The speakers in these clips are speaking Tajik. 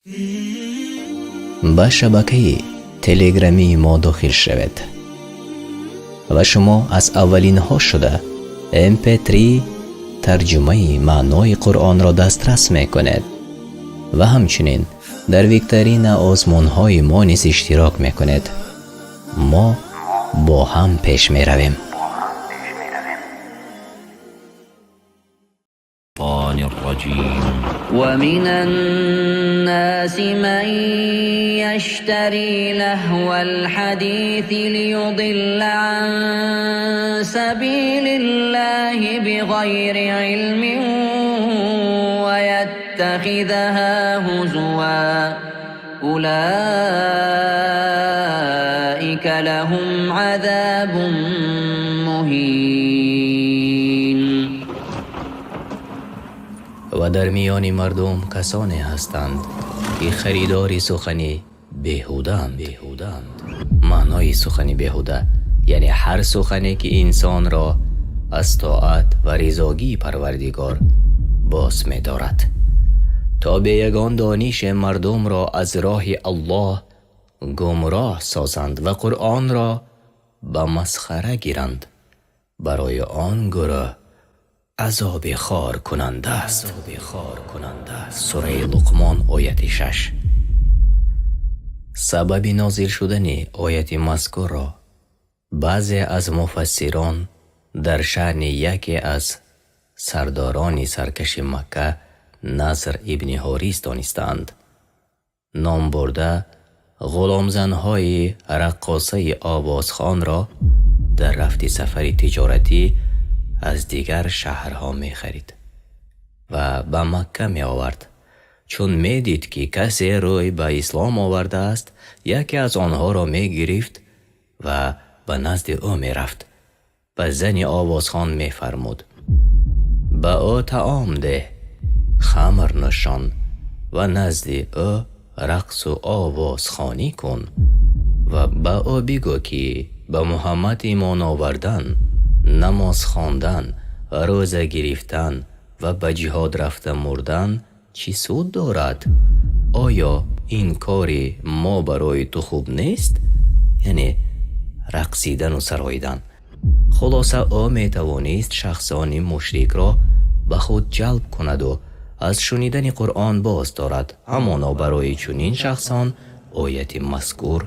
Ба шабакаи телеграмии мо дохил шавед ва шумо аз аввалинҳо шуда mp3 тарҷумаи маънои Қуръонро дастрас мекунед ва ҳамчунин дар викторина озмунҳои мо низ иштирок мекунед. Мо бо ҳам пеш меравем. ومن الناس من يشتري لهو الحديث ليضل عن سبيل الله بغير علم ويتخذها هزوا أولئك لهم عذاب مهين. Ва дар миёни мардум касоне ҳастанд, ки харидори сухани беҳудаанд. Маънои сухани беҳуда, яъне ҳар сухане, ки инсонро аз тоат ва ризогии Парвардигор боз медорад, то бе ягон донише мардумро аз роҳи Аллоҳ гумроҳ созанд ва Қуръонро ба масхара гиранд. Барои он гурӯҳ азоби хоркунанда аст. Сураи Луқмон, ояти 6. Сабаби нозил шудани ояти мазкурро баъзе аз муфассирон дар шаъни яке аз сардорони саркаши Макка, Назр ибни Ҳорис, донистаанд. Номбурда ғуломзанҳои раққосаи овозхонро дар рафти сафари тиҷоратӣ аз дигар шаҳрҳо мехарид ва ба Макка меовард. Чун медид, ки касе рӯй ба ислом овардааст, яке аз онҳоро мегирифт ва ба назди ӯ мерафт. Ба зани овозхон мефармуд: «Ба ӯ таом деҳ, хамр нӯшон ва назди ӯ рақсу овозхонӣ кун ва ба ӯ бигӯ, ки ба Муҳаммад имон овардан, намоз хондан, рӯза гирифтан ва ба ҷиҳод рафта мурдан чӣ суд дорад? Оё ин кори мо барои ту хуб нест?» Яъне рақсидану сароидан. Хулоса, ӯ метавонист шахсони мушрикро ба худ ҷалб кунаду аз шунидани Қуръон боз дорад. Ҳамоно барои чунин шахсон ояти мазкур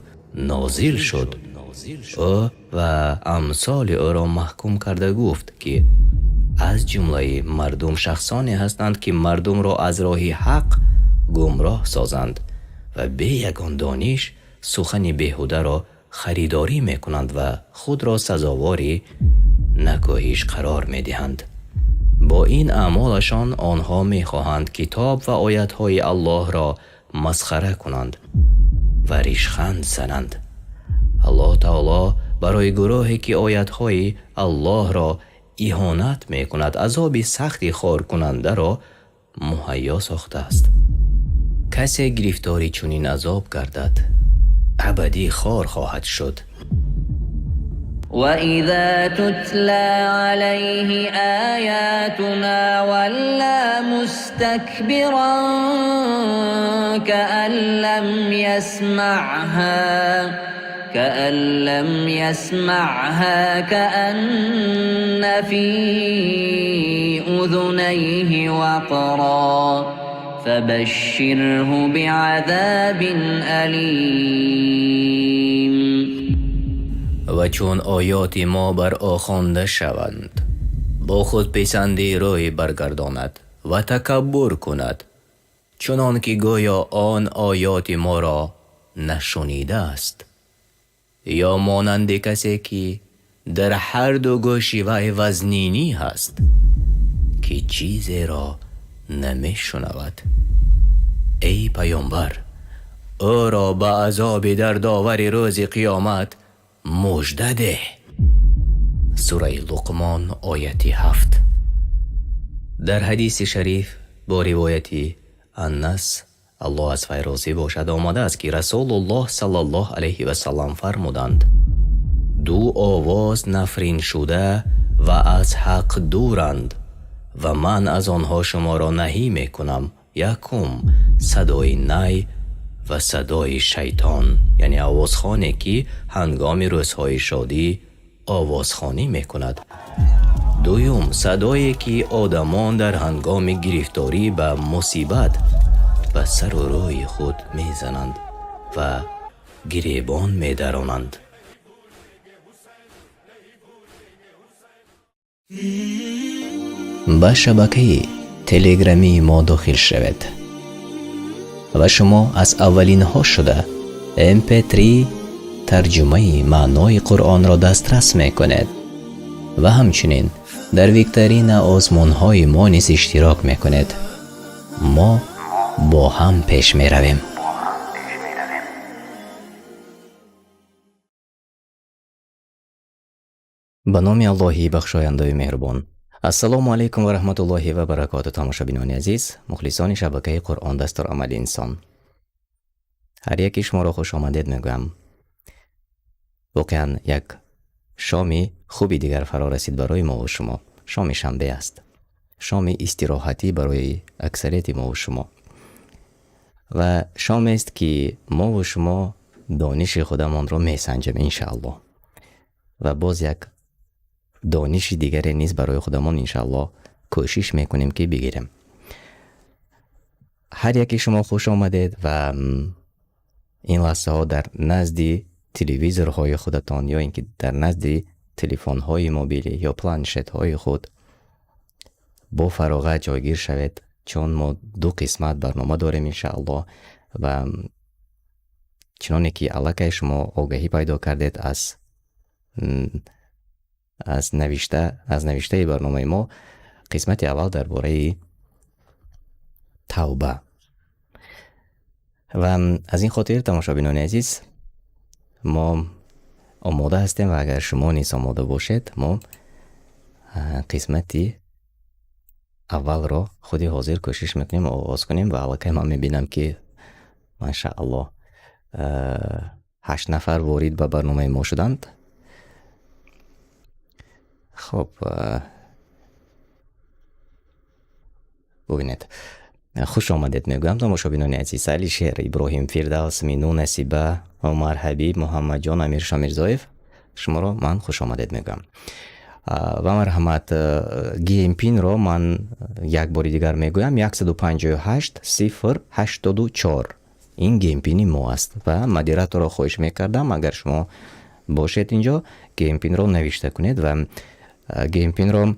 нозил шуд. Ӯ ва амсоли ӯро маҳкум карда гуфт, ки аз ҷумлаи мардум шахсоне ҳастанд, ки мардумро аз роҳи ҳақ гумроҳ созанд ва бе ягон дониш сухани беҳударо харидорӣ мекунанд ва худро сазовори накӯҳиш қарор медиҳанд. Бо ин аъмолашон онҳо мехоҳанд китоб ва оятҳои Аллоҳро масхара кунанд ва ришханд зананд. Аллоҳ Таоло барои гурӯҳе, ки оятҳои Аллоҳро иҳонат мекунад, азоби сахти хоркунандаро муҳайё сохтааст. Касе гирифтори чунин азоб гардад, абадӣ хор хоҳад шуд. وإذا تتلى عليه آياتنا ولى مستكبرا كأن لم يسمعها كأن في أذنيه وقرا فبشره بعذاب أليم. Ва чун оёти мо бар ӯ хонда шаванд, бо худписандӣ рӯй баргардонад ва такаббур кунад, чунон ки гӯё он оёти моро нашунидааст, ё монанди касе, ки дар ҳарду гӯши вай вазнинӣ ҳаст, ки чизеро намешунавад. Эй паёмбар, ӯро ба азоби дардовари рӯзи қиёмат мужда деҳ. Сураи Луқмон, ояти 7. Дар ҳадиси шариф бо ривояти Аннас, Аллоҳ аз вай розӣ бошад, омадааст, ки Расулуллоҳ саллаллоҳ алайҳи васаллам фармуданд: «Ду овоз нафриншуда ва аз ҳақ дуранд ва ман аз онҳо шуморо наҳӣ мекунам, Якум, садои най ва садои шайтон, яъне овозхоне, ки ҳангоми рӯзҳои шодӣ овозхонӣ мекунад. Дуюм, садое, ки одамон дар ҳангоми гирифторӣ ба мусибат ба сару рӯи худ мезананд ва гиребон медаронанд. Ба шабакаи телеграмии мо дохил шавед ва шумо аз аввалинҳо шуда mp3 тарҷумаи маънои Қуръонро дастрас мекунед ва ҳамчунин дар викторина озмунҳои мо низ иштирок мекунед. Мо бо ҳам пеш меравем. Ба номи Аллоҳи бахшояндаю меҳрубон. Ассалому алайкум ва раҳматуллоҳи ва баракоту. Тамошобинони азиз, мухлисони шабакаи Қуръон дастурамали инсон, ҳар яки шуморо хуш омадед мегӯям. Воқеан як шоми хуби дигар фаро расид барои мову шумо. Шоми шанбе аст, шоми истироҳатӣ барои аксарияти мову шумо ва шомест, ки мову шумо дониши худамонро месанҷем, иншааллоҳ, ва боз як дониши дигаре низ барои худамон, иншааллоҳ, кӯшиш мекунем, ки бигирем. Ҳар яки шумо хуш омадед ва ин лаҳзаҳо дар назди телевизорҳои худатон ё ин ки дар назди телефонҳои мобилӣ ё планшетҳои худ бо фароғат ҷойгир шавед, чун мо ду қисмат барнома дорем, иншааллоҳ. Ва чуноне ки аллакай шумо огаҳӣ пайдо кардед аз навиштаи барномаи мо, қисмати аввал дар бораи тавба. Ва аз ин хотир, тамошобинони азиз, мо омода ҳастем ва агар шумо низ омода бошед, мо қисмати аввалро худи ҳозир кӯшиш мекунем оғоз кунем. Ва аллакай ман мебинам, ки машааллоҳ, 8 нафар ворид ба барномаи мо шуданд. Хоб, бубинед, хуш омадед мегӯям, тамошобинони азиз: Алишер, Иброҳим, Фирдавс, Мину, Насиба, Умар, Ҳабиб, Муҳаммадҷон, Амиршо Мирзоев, шуморо ман хуш омадед мегӯям ва марҳамат. Game pin-ро ман як бори дигар мегӯям: 158 0 84. Ин game pin-и мо аст ва модераторро хоҳиш мекардам, агар шумо бошед инҷо, game pin-ро навишта кунед ва game pin-ро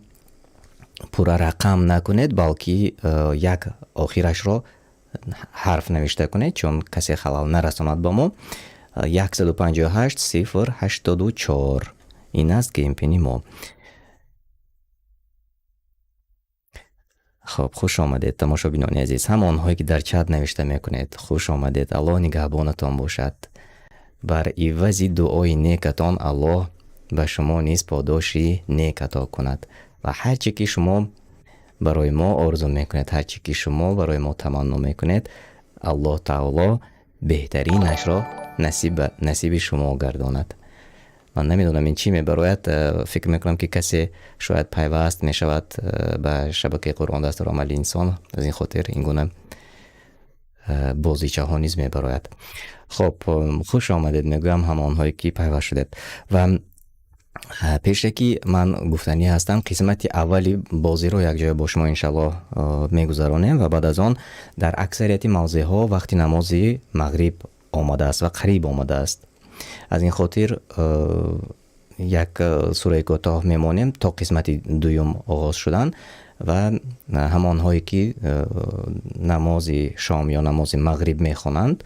пурра рақам накунед, балки як охирашро ҳарф навишта кунед, чун касе халал нарасонад ба мо. 158 0 84, ин аст game pin-и мо. Хоб, хуш омадед, тамошобинони азиз, ҳама онҳое ки дар чат навишта мекунед, хуш омадед. Аллоҳ нигаҳбонатон бошад. Бар ивази дуои некатон Аллоҳ ба шумо низ подоши нек ато кунад ва ҳар чӣ ки шумо барои мо орзу мекунед, ҳар чӣ ки шумо барои мо таманно мекунед, Аллоҳ таоло беҳтаринашро насиби шумо гардонад. Ман намедонам, ин чӣ мебарояд. Фикр мекунам, ки касе шояд пайваст мешавад ба шабакаи Қуръон дастурамали инсон, аз ин хотир ин гуна бозичаҳо низ мебарояд. Хоб, хуш омадед мегӯям ҳама онҳое ки пайваст шудед. Ва пешакӣ ман гуфтанӣ ҳастам, қисмати аввали бозиро якҷоя бо шумо, иншаллоҳ, мегузаронем ва баъд аз он дар аксарияти мавзеъҳо вақти намози мағриб омадааст ва қариб омадааст. Аз ин хотир як сураи кӯтоҳ мемонем то қисмати дуюм оғоз шудан ва ҳамонҳое ки намози шом ё намози мағриб мехонанд,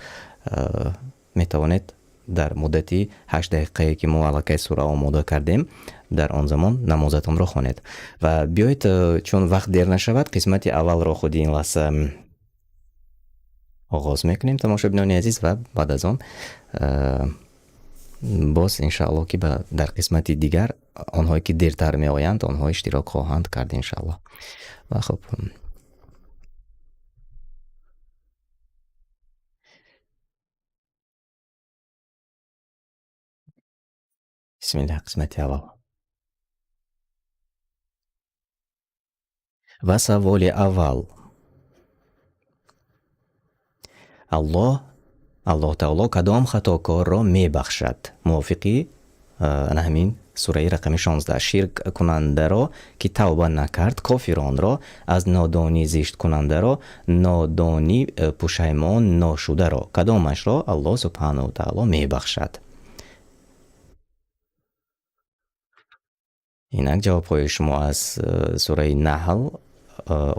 метавонед дар муддати 8 дақиқае, ки мо аллакай сура омода кардем, дар он замон намозатонро хонед. Ва биёед, чун вақт дер нашавад, қисмати аввалро худи ин лаҳза оғоз мекунем, тамошобинони азиз, ва баъд аз он боз, иншааллоҳ, ки дар қисмати дигар онҳое ки дертар меоянд, онҳо иштирок хоҳанд кард, иншааллоҳ. Ва хуб, бисмиллаҳ, қисмати аввал ва саволи аввал. Аллоҳ таоло кадом хатокорро мебахшад? Мувофиқи ана ҳамин сураи рақами 16: ширккунандаро, ки тавба накард, кофиронро, аз нодонӣ зишткунандаро, нодонӣ пушаймон ношударо. Кадомашро Аллоҳ субҳанаҳу таоло мебахшад? Инак ҷавобҳои шумо аз сураи Наҳл,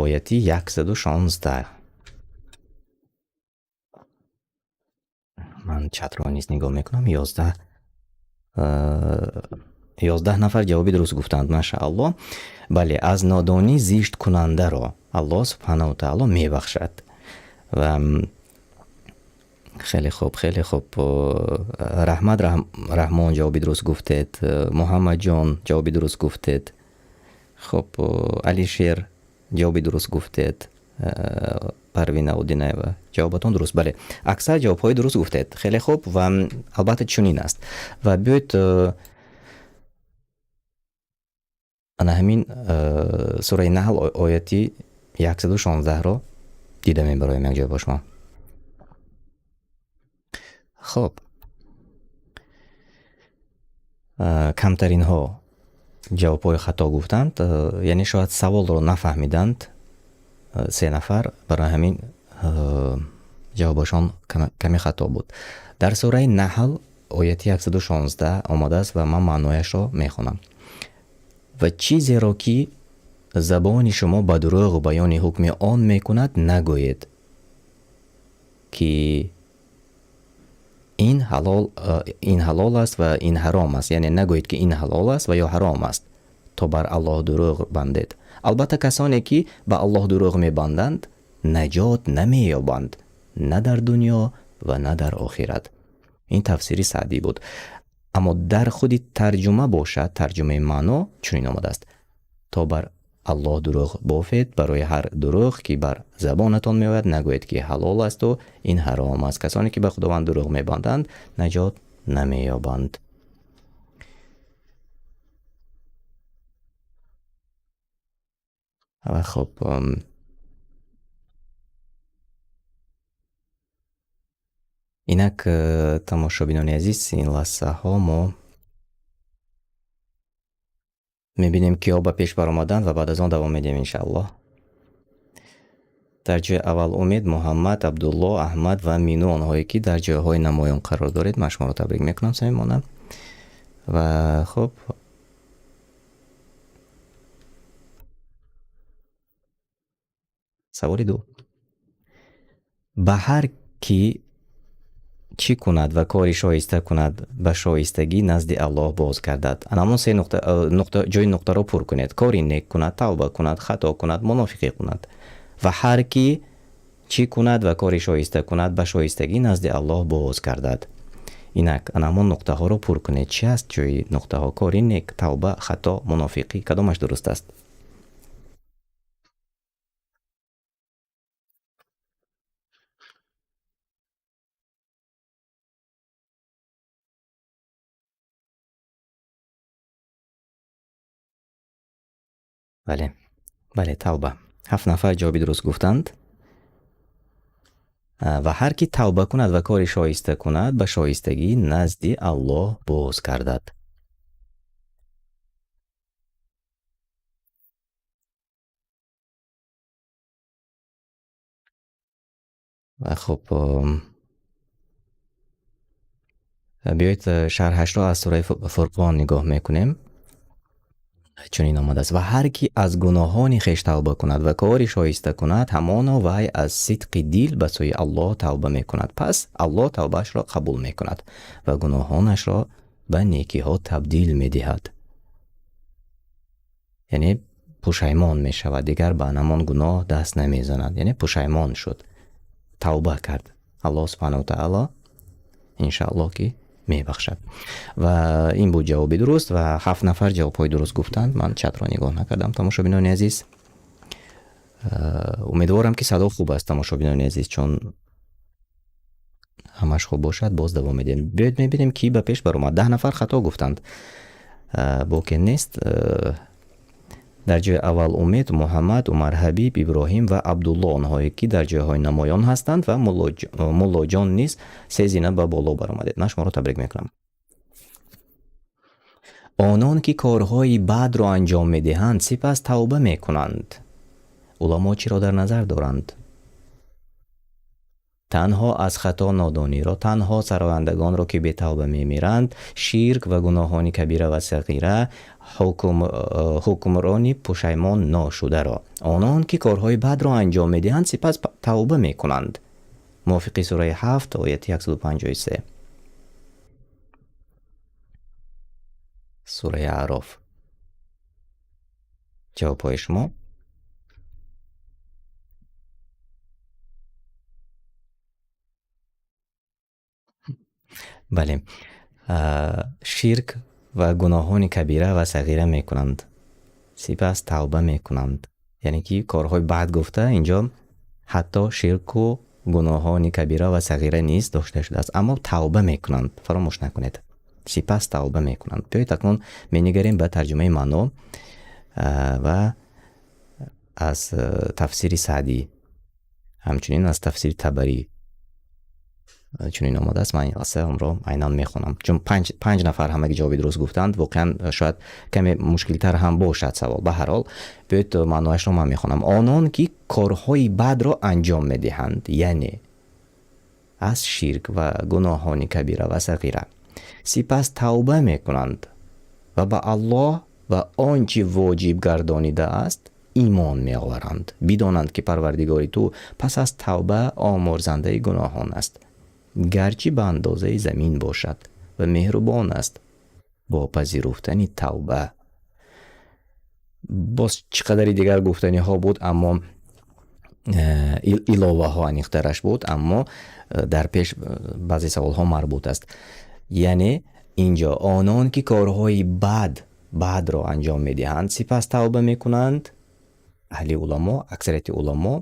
ояти 116. Ман чатро низ нигоҳ мекунам. 11 нафар ҷавоби дуруст гуфтанд, машааллоҳ. Бале, аз нодонӣ зишткунандаро Аллоҳ субҳанаҳу таоло мебахшад. Ва хеле хуб, хеле хуб. Раҳмат, Раҳмон, ҷавоби дуруст гуфтед. Муҳаммадҷон, ҷавоби дуруст гуфтед. Хуб, Алишер, ҷавоби дуруст гуфтед. Парвина Удинаева, ҷавобатон дуруст. Бале, аксар ҷавобҳои дуруст гуфтед. Хеле хуб ва албатта чунин аст. Ва биёед ана ҳамин сураи Наҳл ояти 116-ро дида мебароем якҷоя бо шумо. Хуб, камтаринҳо ҷавобҳои хато гуфтанд, яъне шояд саволро нафаҳмиданд се нафар, барои ҳамин ҷавобашон каме хато буд. Дар сураи Наҳл ояти 116 омадааст ва ман маънояшро мехонам. Ва чизеро, ки забони шумо ба дурӯғ баёни ҳукми он мекунад, нагӯед, ки ин ҳалол аст ва ин ҳаром аст. Яъне нагӯед, ки ин ҳалол аст ва ё ҳаром аст, то бар Аллоҳ дурӯғ бандед. Албатта касоне, ки ба Аллоҳ дурӯғ мебанданд, наҷот намеёбанд, на дар дунё ва на дар охират. Ин тафсири Саъдӣ буд. Аммо дар худи тарҷума бошад, тарҷумаи маъно чунин омадааст: то бар Аллоҳ дурӯғ бофед, барои ҳар дурӯғ, ки бар забонатон меояд, нагӯед, ки ҳалол асту ин ҳаром аст. Касоне, ки ба Худованд дурӯғ мебанданд, наҷот намеёбанд. Ва хуб, инак, тамошобинони азиз, ин лаҳзаҳо мо мебинем, киҳо ба пеш баромаданд ва баъд аз он давом медиҳем, иншааллоҳ. Дар ҷои аввал Умед, Муҳаммад, Абдулло, Аҳмад ва Мину, онҳое ки дар ҷойҳои намоён қарор доред, ман шуморо табрик мекунам самимона. Ва хуб, саволи ду: ба ҳар ки чӣ кунад ва кори шоиста кунад, ба шоистагӣ назди Аллоҳ боз гардад. Анамон се нуқта, нуқта, ҷои нуқтаро пур кунед. Кори нек кунад, тавба кунад, хато кунад, мунофиқӣ кунад. Ва ҳар ки чӣ кунад ва кори шоиста кунад, ба шоистагӣ назди Аллоҳ боз гардад. Инак анамон нуқтаҳоро пур кунед. Чӣ аст ҷои нуқтаҳо? Кори нек, тавба, хато, мунофиқӣ. Кадомаш дуруст аст? Бале, бале, тавба. 7 нафар ҷавоби дуруст гуфтанд. Ва ҳар ки тавба кунад ва кори шоиста кунад, ба шоистагӣ назди Аллоҳ боз гардад. Ва хуб, биёед шарҳашро аз сураи Фурқон нигоҳ мекунем. Чунин омадааст: ва ҳар ки аз гуноҳони хеш тавба кунад ва кори шоиста кунад, ҳамоно вай аз сидқи дил ба сӯи Аллоҳ тавба мекунад. Пас Аллоҳ тавбаашро қабул мекунад ва гуноҳонашро ба некиҳо табдил медиҳад. Яъне пушаймон мешавад, дигар ба ҳамон гуноҳ даст намезанад. Яъне пушаймон шуд, тавба кард. Аллоҳ субҳанаҳу ва таъоло иншааллоҳ ки мебахшад. Ва ин буд ҷавоби дуруст ва 7 нафар ҷавобҳои дуруст гуфтанд. Ман чатро нигоҳ накардам, тамошобинони азиз. Умедворам, ки садо хуб аст, тамошобинони азиз, чун ҳамаш хуб бошад, боз давом медиҳем. Биёед мебинем, ки ба пеш баромад. 10 нафар хато гуфтанд. Боке нест. Дар ҷои аввал Умед, Муҳаммад, Умар Ҳабиб, Иброҳим ва Абдулло, онҳое ки дар ҷойҳои намоён ҳастанд, ва Муллоҷон низ се зина ба боло баромадед. Ман шуморо табрик мекунам. Онон ки корҳои бадро анҷом медиҳанд, сипас тавба мекунанд. Уламо чиро дар назар доранд? Танҳо аз хато нодониро, танҳо сарояндагонро, ки бетавба мемиранд, ширк ва гуноҳони кабира ва сағира, ҳукмрони пушаймон ношударо. Онон ки корҳои бадро анҷом медиҳанд, сипас тавба мекунанд. Мувофиқи сураи 7 ояти 153. Сураи Аъроф. Ҷавобҳои шумо? Бале, ширк ва гуноҳони кабира ва сағира мекунанд, сипас тавба мекунанд. Яъне ки корҳои бад гуфта инҷо ҳатто ширку гуноҳони кабира ва сағира низ дошта шудааст, аммо тавба мекунанд, фаромӯш накунед, сипас тавба мекунанд. Биёед акнун менигарем ба тарҷумаи маъно ва аз тафсири Саъдӣ, ҳамчунин аз тафсири Табарӣ чунин омадааст. Ман ин лаҳза онро айнан мехонам, чун панҷ нафар ҳамаги ҷавоби дуруст гуфтанд. Воқеан шояд каме мушкилтар ҳам бошад савол. Ба ҳар ҳол, биёед маънояшро ман мехонам. Онон ки корҳои бадро анҷом медиҳанд, яъне аз ширк ва гуноҳони кабира ва сағира, сипас тавба мекунанд ва ба Аллоҳ ва он чи воҷиб гардонидааст имон меоваранд, бидонанд ки Парвардигори ту пас аз тавба омурзандаи гуноҳон аст, гарчи ба андозаи замин бошад, ва меҳрубон аст бо пазируфтани тавба. Боз чӣ қадари дигар гуфтаниҳо буд, аммо иловаҳо аниқтараш буд, аммо дар пеш баъзе саволҳо марбут аст. Яъне инҷо онон ки корҳои бадро анҷом медиҳанд, сипас тавба мекунанд. Аҳли уламо, аксарияти уламо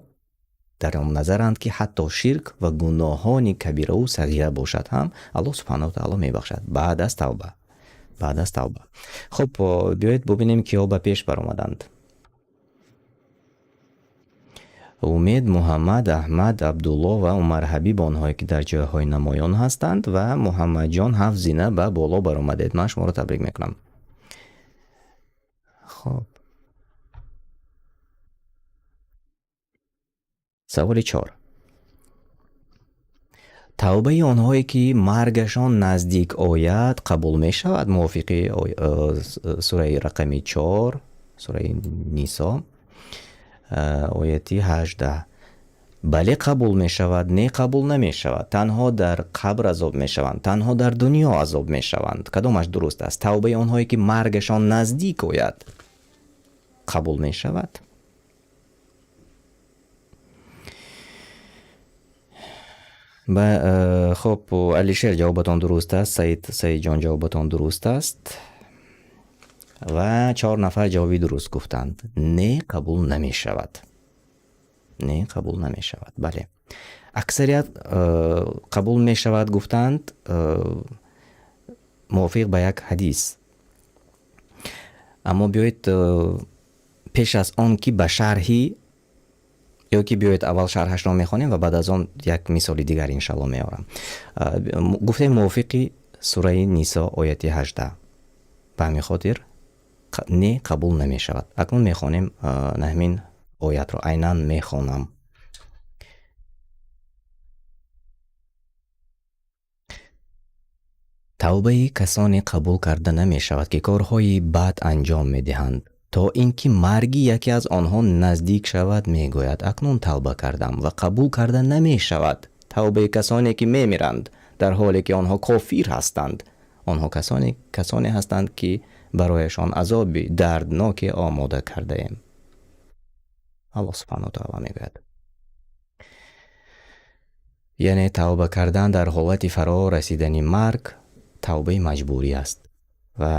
дар он назаранд, ки ҳатто ширк ва гуноҳони кабираву сағира бошад ҳам Аллоҳ субҳанаҳу ва таъоло мебахшад баъд аз тавба, баъд аз тавба. Хуб, биёед бубинем, киҳо ба пеш баромаданд. Умед, Муҳаммад, Аҳмад, Абдулло ва Умар Ҳабиб, онҳое ки дар ҷойҳои намоён ҳастанд, ва Муҳаммадҷон ҳафт зина ба боло баромадед. Ман шуморо табрик мекунам. Хуб, саволи 4. Тавбаи онҳое ки маргашон наздик ояд қабул мешавад мувофиқи сураи рақами 4, сураи Нисо, ояти 18. Бале, қабул мешавад, не, қабул намешавад, танҳо дар қабр азоб мешаванд, танҳо дар дунё азоб мешаванд. Кадомаш дуруст аст? Тавбаи онҳое ки маргашон наздик ояд қабул мешавад? Ба хуб, Алишер, ҷавобатон дуруст аст. Саид, Саидҷон, ҷавобатон дуруст аст. Ва 4 нафар ҷавоби дуруст гуфтанд. Не, қабул намешавад. Не, қабул намешавад. Бале, аксарият қабул мешавад гуфтанд, мувофиқ ба як ҳадис. Аммо биёед пеш аз он ки ба шарҳи ё ки биёед аввал шарҳашро мехонем ва баъд аз он як мисоли дигар иншалло меорам. Гуфтем мувофиқи сураи Нисо ояти 18, ба ҳамин хотир не, қабул намешавад. Акнун мехонем наҳмин оятро, айнан мехонам. Тавбаи касоне қабул карда намешавад, ки корҳои бад анҷом медиҳанд, то ин ки марги яке аз онҳо наздик шавад, мегӯяд: акнун тавба кардам, ва қабул карда намешавад тавбаи касоне ки мемиранд дар ҳоле ки онҳо кофир ҳастанд. Онҳо касоне ҳастанд, ки барояшон азоби дардноке омода кардаем. Аллоҳ субҳанаҳу ва таъоло мегӯяд, яъне тавба кардан дар ҳолати фаро расидани марг тавбаи маҷбурӣ аст ва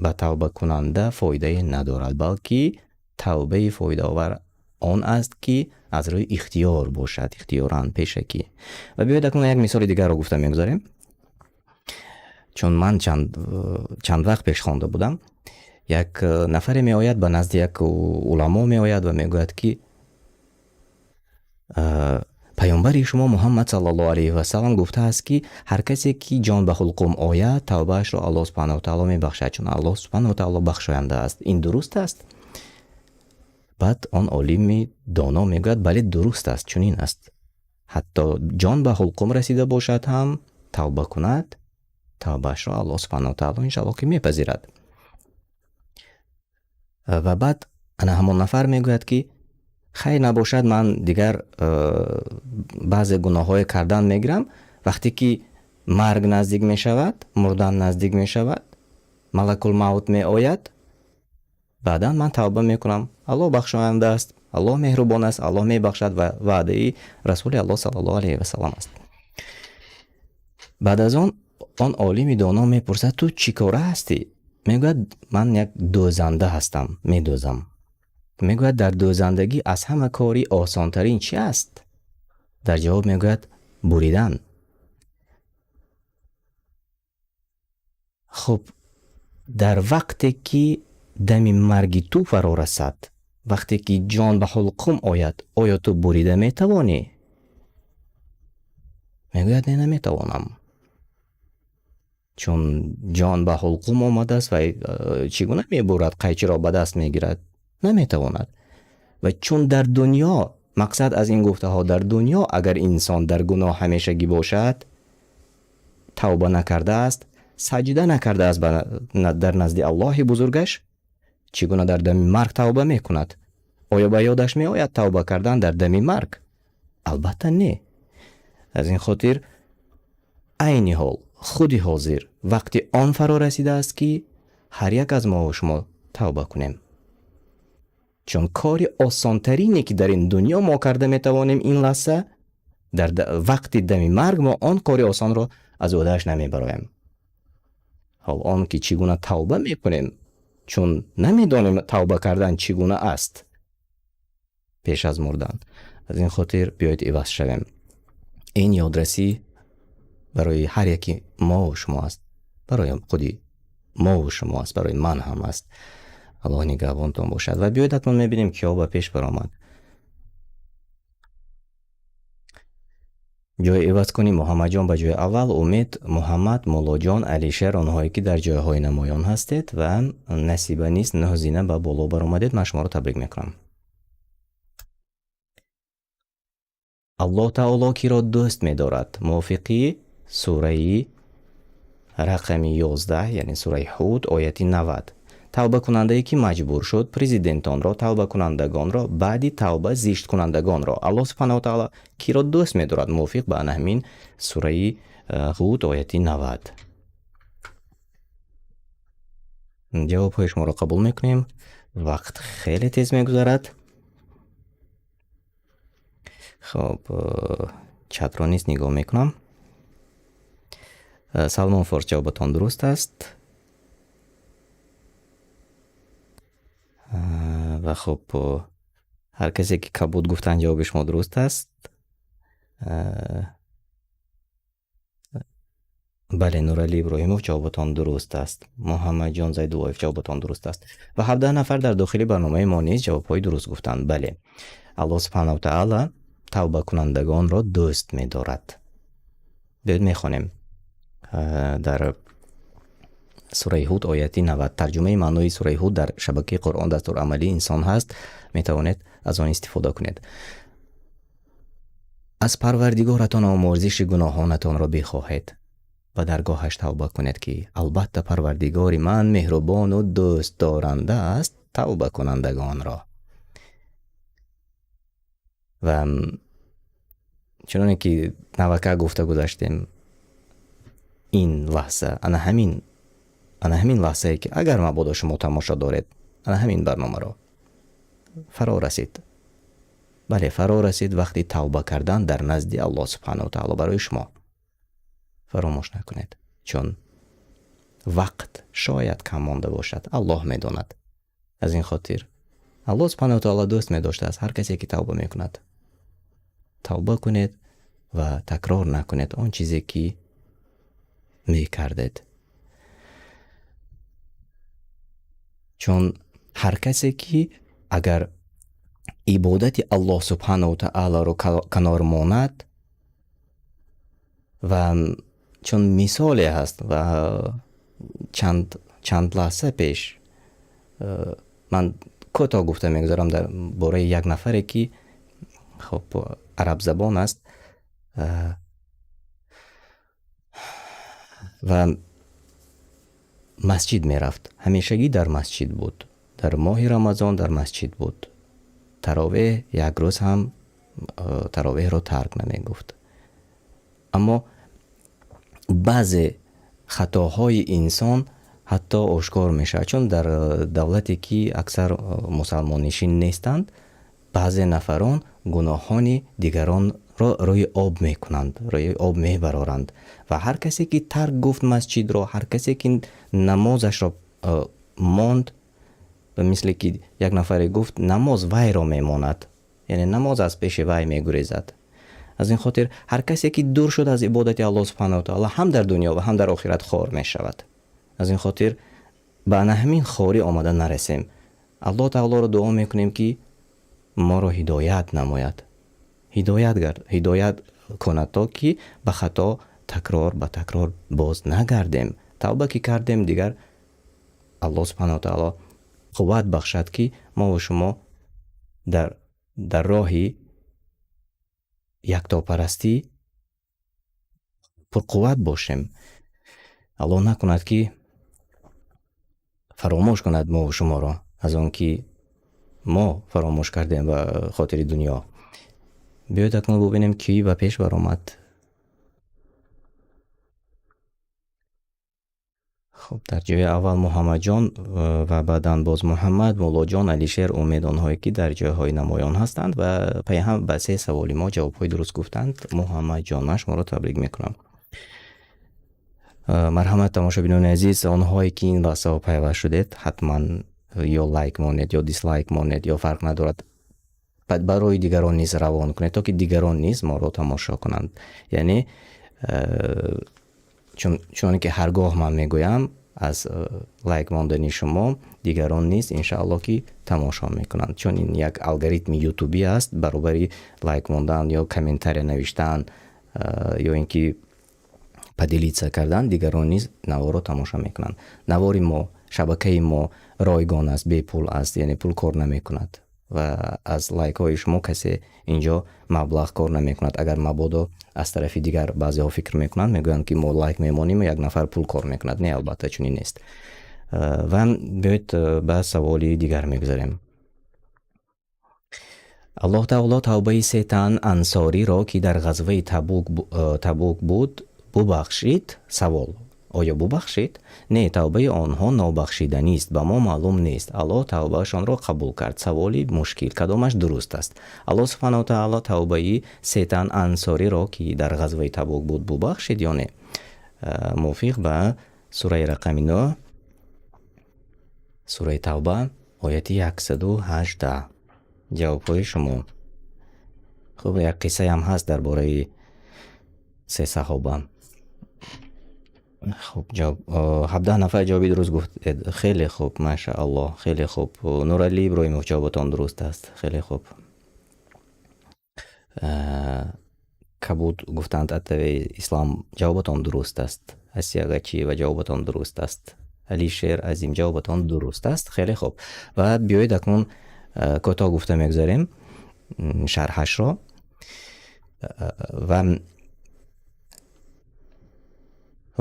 ба тавбакунанда фоидае надорад, балки тавбаи фоидаовар он аст, ки аз рӯи ихтиёр бошад, ихтиёран, пешакӣ. Ва биёед акнун як мисоли дигарро гуфта мегузарем, чун ман чанд вақт пеш хонда будам. Як нафаре меояд ба назди як уламо меояд ва мегӯяд, ки паёмбари шумо Муҳаммад саллаллоҳу алайҳи васаллам гуфтааст, ки ҳар касе ки ҷон ба ҳулқум ояд, тавбаашро Аллоҳ субҳанаҳу ва таъоло мебахшад, чун Аллоҳ субҳанаҳу ва таъоло бахшоянда аст. Ин дуруст аст? Баъд он олими доно мегӯяд: бале, дуруст аст, чунин аст. Ҳатто ҷон ба ҳулқум расида бошад ҳам, тавба кунад, тавбаашро Аллоҳ субҳанаҳу ва таъоло иншааллоҳ ки мепазирад. Ва баъд ана ҳамон нафар мегӯяд, ки хайр, набошад, ман дигар баъзе гуноҳҳое кардан мегирам, вақте ки марг наздик мешавад, мурдан наздик мешавад, малакул мавт меояд, баъдан ман тавба мекунам. Аллоҳ бахшоянда аст, Аллоҳ меҳрубон аст, Аллоҳ мебахшад ва ваъдаи Расули Аллоҳ саллаллоҳу алайҳи васаллам аст. Баъд аз он он олими доно мепурсад: ту чӣ кора ҳастӣ? Мегӯяд: ман як дӯзанда ҳастам, медӯзам. Мегӯяд: дар дӯзандагӣ аз ҳама кори осонтарин чӣ аст? Дар ҷавоб мегӯяд: буридан. Хуб, дар вақте ки дами марги ту фаро расад, вақте ки ҷон ба ҳулқум ояд, оё ту бурида метавонӣ? Мегӯяд: не, наметавонам, чун ҷон ба ҳулқум омадааст ва чӣ гуна мебурад, қайчиро ба даст мегирад? Наметавонад. Ва чун дар дунё, мақсад аз ин гуфтаҳо, дар дунё агар инсон дар гуноҳ ҳамешагӣ бошад, тавба накардааст, саҷда накардааст дар назди Аллоҳи бузургаш, чӣ гуна дар дами марг тавба мекунад? Оё ба ёдаш меояд тавба кардан дар дами марг? Албатта не. Аз ин хотир айни ҳол, худи ҳозир вақти он фаро расидааст, ки ҳар як аз мо ва шумо тавба кунем, чун кори осонтарине ки дар ин дунё мо карда метавонем, ин лаҳза дар вақти дами марг мо он кори осонро аз ӯҳдааш намебароем. Ҳол он ки чӣ гуна тавба мекунем, чун намедонем тавба кардан чӣ гуна аст пеш аз мурдан. Аз ин хотир биёед иваз шавем. Ин ёдрасӣ барои ҳар яки мо ва шумо аст, барои худи мо ва шумо аст, барои ман ҳам аст. Аллоҳ нигаҳбонтон бошад. Ва биёед акнун мебинем, киҳо ба пеш баромад. Ҷои иваз кунӣ: Муҳаммадҷон ба ҷои аввал, Умед, Муҳаммад, Муллоҷон, Алишер, онҳое ки дар ҷойҳои намоён ҳастед ва Насиба низ нӯҳ зина ба боло баромадед, ман шуморо табрик мекунам. Аллоҳ таоло киро дӯст медорад? Мувофиқи сураи рақами 11, яъне сураи Ҳуд, ояти 90. Тавбакунандае ки маҷбур шуд, президентонро, тавбакунандагонро, баъди тавба зишткунандагонро. Аллоҳ субҳанаҳу ва таъоло киро дӯст медорад? Мувофиқ ба ана ҳамин сураи Ҳуд, ояти 90. Ҷавобҳои шуморо қабул мекунем. Вақт хеле тез мегузарад. Хоб, чатро низ нигоҳ мекунам. Салмон Форс, ҷавобатон дуруст аст. Ва хуб, ҳар касе ки кабуд гуфтанд, ҷавоби шумо дуруст аст. Бале, Нуралӣ Иброҳимов, ҷавобатон дуруст аст. Муҳаммадҷон Зайдуллоев, ҷавобатон дуруст аст. Ва 17 нафар дар дохили барномаи мо низ ҷавобҳои дуруст гуфтанд. Бале, Аллоҳ субҳанаҳу ва таъала тавбакунандагонро дӯст медорад. Биёед мехонем дар сураи Ҳуд, ояти 90. Тарҷумаи маънои сураи Ҳуд дар шабакаи Қуръон дастурамалии инсон ҳаст, метавонед аз он истифода кунед. Аз Парвардигоратон омӯрзиши гуноҳонатонро бихоҳед ва даргоҳаш тавба кунед, ки албатта Парвардигори ман меҳрубону дӯстдоранда аст тавбакунандагонро. Ва чуноне ки навака гуфта гузаштем, ин лаҳза, ана ҳамин лаҳзае ки агар мабодо шумо тамошо доред ана ҳамин барномаро, фаро расид. Бале, фаро расид вақти тавба кардан дар назди Аллоҳ субҳанаҳу ва таъоло барои шумо. Фаромӯш накунед, чун вақт шояд кам монда бошад, Аллоҳ медонад. Аз ин хотир Аллоҳ субҳанаҳу ва таъоло дӯст медоштааст ҳар касе ки тавба мекунад. Тавба кунед ва такрор накунед он чизе ки мекардед. Чун ҳар касе ки агар ибодати Аллоҳ субҳанаҳу таолоро канор монад, ва чун мисоле ҳаст, ва чанд лаҳза пеш ман кӯтоҳ гуфта мегузарам дар бораи як нафаре, ки хоб арабзабон аст ва масҷид мерафт, ҳамешагӣ дар масҷид буд, дар моҳи Рамазон дар масҷид буд, таровеҳ як рӯз ҳам таровеҳро тарк намегуфт. Аммо баъзе хатоҳои инсон ҳатто ошкор мешавад, чун дар давлате ки аксар мусалмоннишин нестанд, баъзе нафарон гуноҳони дигаронро рӯи об мекунанд, рӯи об мебароранд. Ва ҳар касе ки тарк гуфт масҷидро, ҳар касе ки намозашро монд, мисле ки як нафаре гуфт, намоз вайро мемонад, яъне намоз аз пеши вай мегурезад. Аз ин хотир ҳар касе ки дур шуд аз ибодати Аллоҳ субҳанаҳу таоло, ҳам дар дунё ва ҳам дар охират хор мешавад. Аз ин хотир ба ана ҳамин хорӣ омада нарасем. Аллоҳ таолоро дуо мекунем, ки моро ҳидоят намояд, ҳидоят кунад, то ки ба хато такрор ба такрор боз нагардем. Тавба ки кардем, дигар Аллоҳ субҳанаҳу таоло қувват бахшад, ки мо ва шумо дар роҳи яктопарастӣ пурқувват бошем. Аллоҳ накунад, ки фаромӯш кунад мо ва шуморо, аз он ки мо фаромӯш кардем ба хотири дунё. Биёед, акнун бубинем, кӣ ба пеш баромад. Хуб, дар ҷои аввал Муҳаммадҷон ва баъдан боз Муҳаммад, Муллоҷон, Алишер, Умед, онҳое ки дар ҷойҳои намоён ҳастанд ва пайҳам ба се саволи мо ҷавобҳои дуруст гуфтанд. Муҳаммадҷон, ман шуморо табрик мекунам. Марҳамат, тамошобинони азиз, онҳое ки ин лаҳзаҳо пайваст шудед, ҳатман ё лайк монед, ё дислайк монед, ё фарқ надорад, барои дигарон низ равон кунед, то ки дигарон низ моро тамошо кунанд. Яъне чуноне ки ҳар гоҳ ман мегӯям, аз лайк мондани шумо дигарон низ иншааллоҳ ки тамошо мекунанд, чун ин як алгоритми ютубӣ аст. Баробари лайк мондан ё комментария навиштан, ё ин ки поделиться кардан, дигарон низ наворро тамошо мекунанд. Навори мо, шабакаи мо ройгон аст, бепул аст, яъне пул кор намекунад ва аз лайкҳои шумо касе инҷо маблағ кор намекунад. Агар мабодо аз тарафи дигар баъзеҳо фикр мекунанд, мегӯянд, ки мо лайк мемонем, як нафар пул кор мекунад. Не, албатта, чунин нест. Ва биёед, ба саволи дигар мегузарем. Аллоҳ таоло тавбаи се тан ансориро, ки дар ғазваи Табук буд, бубахшид. Савол: оё бубахшид? Не, тавбаи онҳо нобахшиданист, ба мо маълум нест. Аллоҳ тавбаашонро қабул кард. Саволи мушкил: кадомаш дуруст аст? Аллоҳ субҳанаҳу таоло тавбаи се тан ансориро, ки дар ғазваи Табук буд, бубахшид ё не? Мувофиқ ба сураи рақами 9, сураи Тавба, ояти 118, ҷавобҳои шумо. Хуб, як қиссаам ҳаст дар бораи се саҳоба. Хуб, ҷавоб, 17 нафар ҷавоби дуруст гуфтед. Хеле хуб, машааллоҳ, хеле хуб. Нуралӣ Иброҳимов, ҷавобатон дуруст аст, хеле хуб. Кабуд гуфтанд, Атави Ислам, ҷавобатон дуруст аст. Асия Гачиева, ҷавобатон дуруст аст. Алишер Азим, ҷавобатон дуруст аст, хеле хуб. Ва биёед, акнун кӯтоҳ гуфта мегузарем шарҳашро.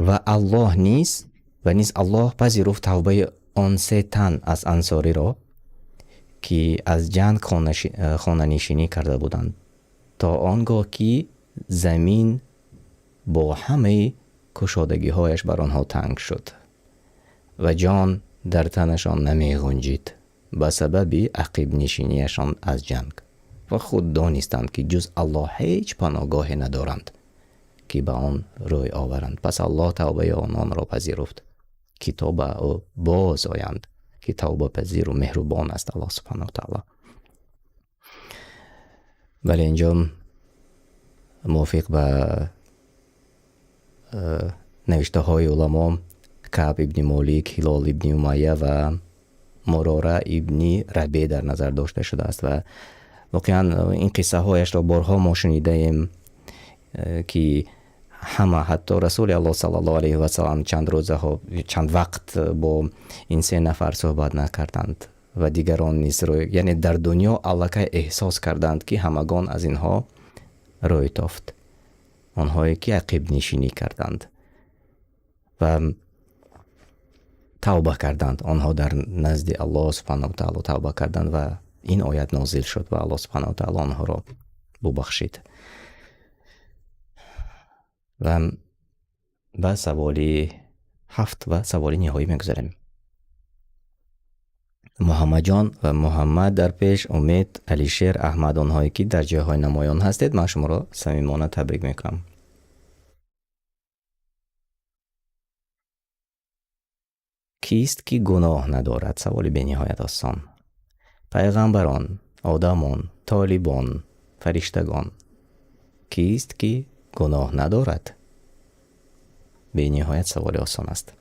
Ва Аллоҳ низ, ва низ Аллоҳ пазируфт тавбаи он се тан аз ансориро, ки аз ҷанг хонанишинӣ карда буданд, то он гоҳ ки замин бо ҳамаи кушодагиҳояш бар онҳо танг шуд ва ҷон дар танашон намеғунҷид ба сабаби ақибнишинияшон аз ҷанг, ва худ донистанд, ки ҷуз Аллоҳ ҳеҷ паноҳгоҳе надоранд, ки ба он рӯй оваранд. Пас Аллоҳ тавбаи ононро пазируфт, ки то ба ӯ боз оянд, ки тавбапазиру меҳрубон аст Аллоҳ субҳанаҳу таоло. Бале, инҷо мувофиқ ба навиштаҳои уламо, Каъб ибни Молик, Ҳилол ибни Умайя ва Мурора ибни Рабе дар назар дошта шудааст ва воқеан ин қиссаҳояшро борҳо мо шунидаем, ки ҳама, ҳатто Расули Аллоҳ саллаллоҳу алайҳи васаллам чанд рӯзаҳо, чанд вақт бо ин се нафар суҳбат накарданд ва дигарон низ рӯй, яъне дар дунё аллакай эҳсос карданд, ки ҳамагон аз инҳо рӯй тофт, онҳое ки ақибнишинӣ карданд ва тавба карданд. Онҳо дар назди Аллоҳ субҳанаҳу ва таъоло тавба карданд ва ин оят нозил шуд ва Аллоҳ субҳанаҳу ва таъоло онҳоро бубахшид. Ва ба саволи ҳафт ва саволи ниҳоӣ мегузарем. Муҳаммадҷон ва Муҳаммад дар пеш, Умед, Алишер, Аҳмад, онҳое ки дар ҷойҳои намоён ҳастед, ман шуморо самимона табрик мекунам. Кист ки гуноҳ надорад? Саволи бениҳоят осон. Пайғамбарон, одамон, толибон, фариштагон. Кист ки гуноҳ надорад? Бениҳоят саволи осон аст.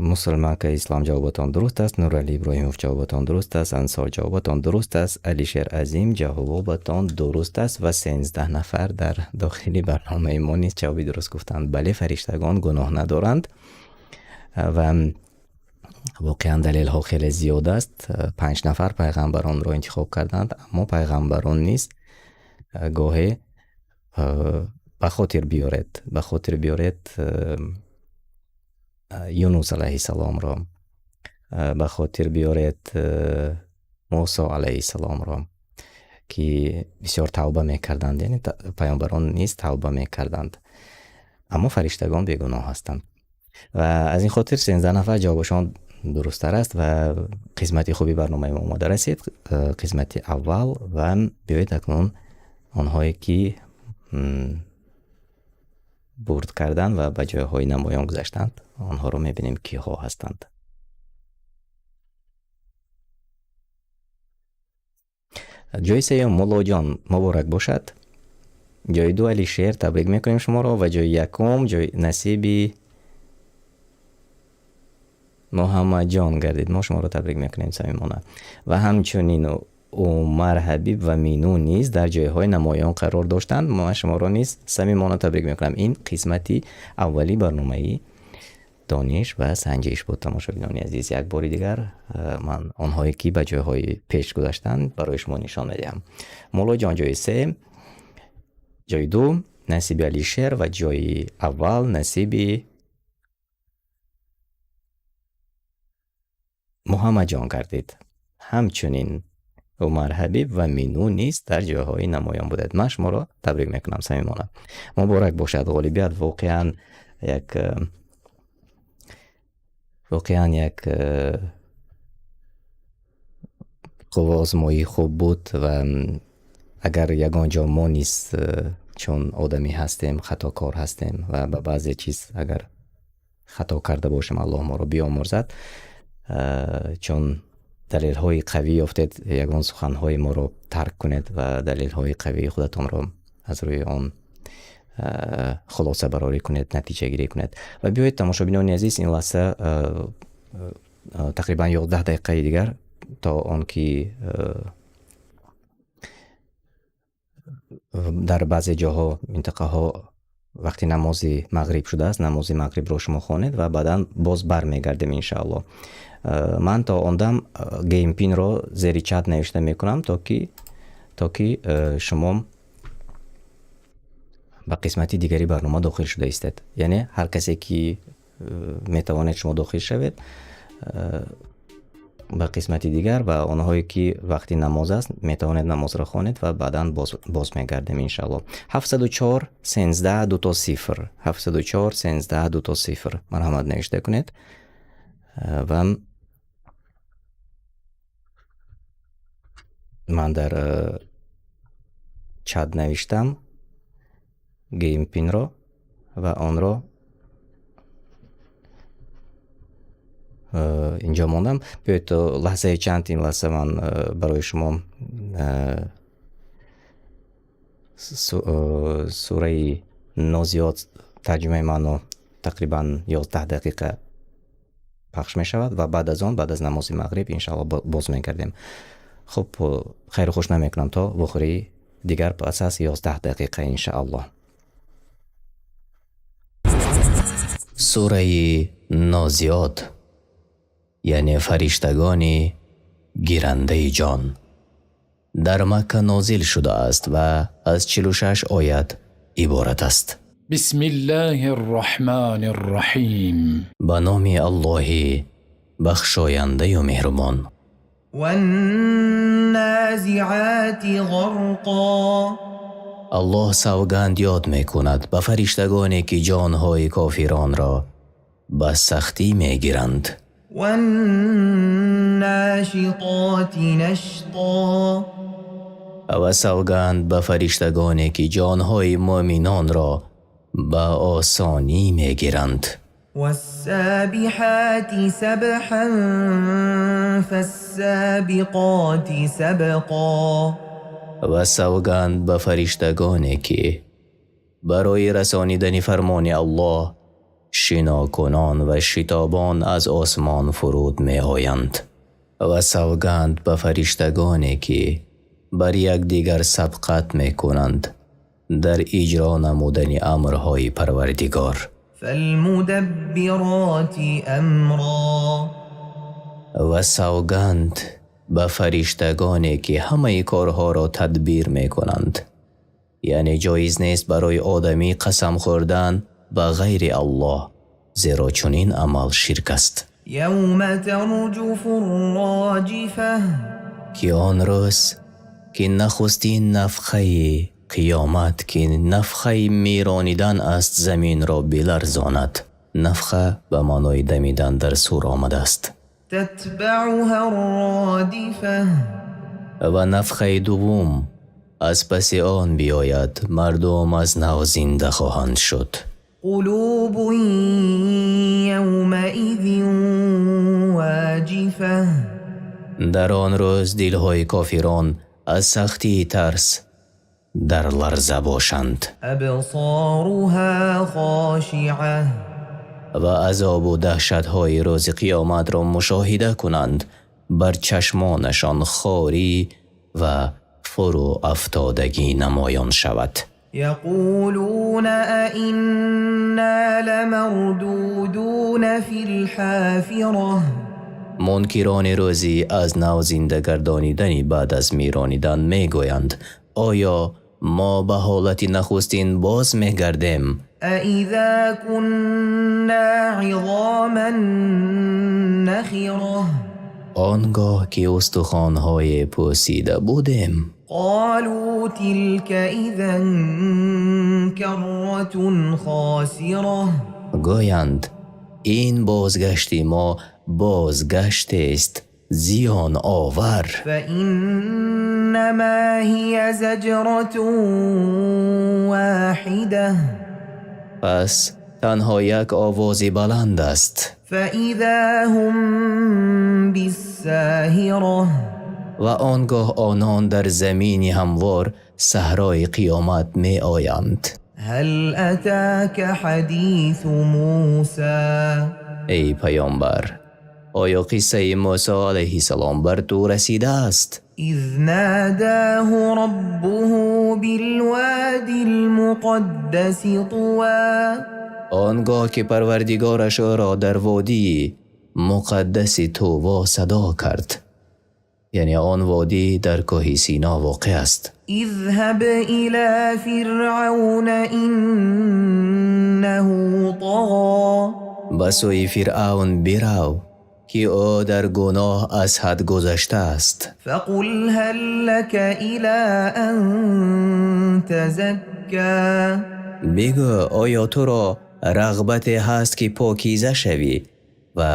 Мусулманка Ислам, ҷавобатон дуруст аст. Нурали Иброҳимов, ҷавобатон дуруст аст. Ансор, ҷавобатон дуруст аст. Алишер Азим, ҷавобатон дуруст аст ва 13 нафар дар дохили барномаи мо низ ҷавоби дуруст гуфтанд. Бале, фариштагон гуноҳ надоранд ва воқеан далелҳо хеле зиёд аст. 5 нафар пайғамбаронро интихоб карданд, аммо пайғамбарон низ гоҳе ба хотир биёред, ба хотир биёред Юнус алайҳиссаломро, ба хотир биёред Мусо алайҳиссаломро, ки бисёр тавба мекарданд, яъне паёмбарон низ тавба мекарданд, аммо фариштагон бегуноҳ ҳастанд. Ва аз ин хотир 13 нафар ҷавобашон дурусттар аст ва қисмати хуби барномаи мо омода расид, қисмати аввал. Ва биёед акнун онҳое ки бурд карданд ва ба ҷойҳои намоён гузаштанд, онҳоро мебинем, киҳо ҳастанд. Ҷои сеюм Муллоҷон, муборак бошад. Ҷои ду Алишер, табрик мекунем шуморо ва ҷои якум ҷои насиби Муҳаммадҷон гардид. Мо шуморо табрик мекунем самимона. Ва ҳамчунин Умар Ҳабиб ва Мину низ дар ҷойҳои намоён қарор доштанд. Ман шуморо низ самимона табрик мекунам. Ин қисмати аввали барномаи дониш ва санҷиш буд, тамошобинони азиз. Як бори дигар ман онҳое ки ба ҷойҳои пеш гузаштанд барои шумо нишон медиҳам. Муллоҷон ҷои се, ҷои ду насиби Алишер ва ҷои аввал насиби Муҳаммадҷон гардид. Ҳамчунин Умар Ҳабиб ва Мину низ дар ҷойҳои намоён буданд. Ман шуморо табрик мекунам самимона. Муборак бошад ғолибият. Воқеан як қувваозмоии хуб буд ва агар ягон ҷо мо низ чун одамӣ ҳастем, хатокор ҳастем ва ба баъзе чиз агар хато карда бошем, Аллоҳ моро биомӯрзад, чун далелҳои қавӣ ёфтед, ягон суханҳои моро тарк кунед ва далелҳои қавии худатонро аз рӯи он хулосабарорӣ кунед, натиҷагирӣ кунед. Ва биёед, тамошобинони азиз, ин лаҳза тақрибан 11 дақиқаи дигар то он ки дар баъзе ҷоҳо, минтақаҳо вақти намози мағриб шудааст, намози мағрибро шумо хонед ва баъдан боз бармегардем иншааллоҳ. Ман то он дам геймпинро зери чат навишта мекунам, то ки шумо ба қисмати дигари барнома дохил шуда истед. Яъне ҳар касе ки метавонед шумо дохил шавед ба қисмати дигар ва онҳое ки вақти намоз аст метавонед намозро хонед ва баъдан боз мегардем иншааллоҳ. 704 13 00, 704 13 00, марҳамат навишта кунед ва ман дар чат навиштам геймпинро ва онро инҷо мондам. Биёед то лаҳзаи чанд ин лаҳза ман барои шумо Сураи Нозиот тарҷумаи маъно тақрибан 11 дақиқа пахш мешавад ва баъд аз он, баъд аз намози мағриб, иншаалло, боз мегардем. Хуб, хайру хуш намекунам то вохӯрии дигар пас аз 11 дақиқа, иншааллоҳ. Сураи Нозиот, яъне фариштагони гирандаи ҷон, дар Макка нозил шудааст ва аз 46 оят иборат аст. بسم الله الرحمن الرحيم. Ба номи Аллоҳи бахшояндаю меҳрубон. والنازعات غرقا. Аллоҳ савганд ёд мекунад ба фариштагоне, ки ҷонҳои кофиронро ба сахтӣ мегиранд. والناشطات نشطا. Ва савганд ба фариштагоне, ки ҷонҳои муъминонро ба осонӣ мегиранд. والسابحات سبحا فالسابقات سبقا. Ва савганд ба фариштагоне, ки барои расонидани фармони Аллоҳ шинокунон ва шитобон аз осмон фуруд меоянд. Ва савганд ба фариштагоне, ки бар якдигар сабқат мекунанд дар иҷро намудани амрҳои Парвардигор. فالمدبرات أمرا. Ва савганд ба фариштагоне, ки ҳамаи корҳоро тадбир мекунанд. Яъне ҷоиз нест барои одамӣ қасам хӯрдан ба ғайри Аллоҳ, зеро чунин амал ширк аст. يوم ترجف الراجفة. Ки он рӯз, ки нахустин нафхаи қиёмат, ки нафхаи миронидан аст, заминро биларзонад. Нафха ба маънои дамидан дар сур омадааст. تتبعها الرادفة. Ва нафхаи дуввум аз паси он биёяд, мардум аз нав зинда хоҳанд шуд. قلوب يومئذ واجفة. Дар он рӯз дилҳои кофирон аз сахтии тарс дар ларза бошанд. أبصارها خاشعة. Ва азобу даҳшатҳои рӯзи қиёматро мушоҳида кунанд, бар чашмонашон хорӣ ва фурӯафтодагӣ намоён шавад. يقولون أئنا لمردودون في الحافرة. Мункирони рӯзи аз нав зинда гардонидани баъд аз миронидан мегӯянд: оё мо ба ҳолати нахустин боз мегардем? أإذا كنا عظاما نخرة. Он гоҳ ки устухонҳое пӯсида будем. قالوا تلك إذا كرة خاسرة. Гӯянд: ин бозгашти мо бозгаштест зиёновар. فإنما هي زجرة واحدة. Пас танҳо як овози баланд аст. فإذا هم بالساهرة. Ва он гоҳ онон дар замини ҳамвор, саҳрои қиёмат, меоянд. هل أتاك حديث موسى؟ Эй паёмбар, оё қиссаи Мусо алайҳиссалом бар ту расидааст? إذ ناداه ربه بالواد المقدس طوى. Он гоҳ ки Парвардигораш ӯро дар водии муқаддаси Туво садо кард, яъне он водӣ дар кӯҳи Сино воқеъ аст. اذهب إلى فرعون إنه طغى. Ба сӯи Фиръавн бирав, ки ӯ дар гуноҳ аз ҳад гузаштааст. فقل هل لك إلى أن تزكى. Бигӯ: оё туро рағбате ҳаст, ки покиза шавӣ ва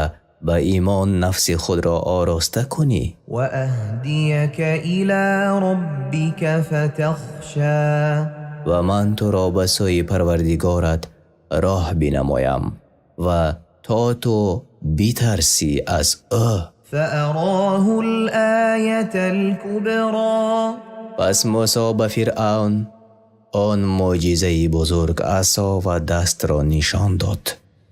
ба имон нафси худро ороста кунӣ? وأهديك إلى ربك فتخشى. Ва ман туро ба сӯи Парвардигорат роҳ бинамоям ва то ту битарсӣ аз ӯ. فأراه الآية الكبرى. Пас Мусо ба Фиръавн Он мӯъҷизаи бузург асо ва дастро нишон дод.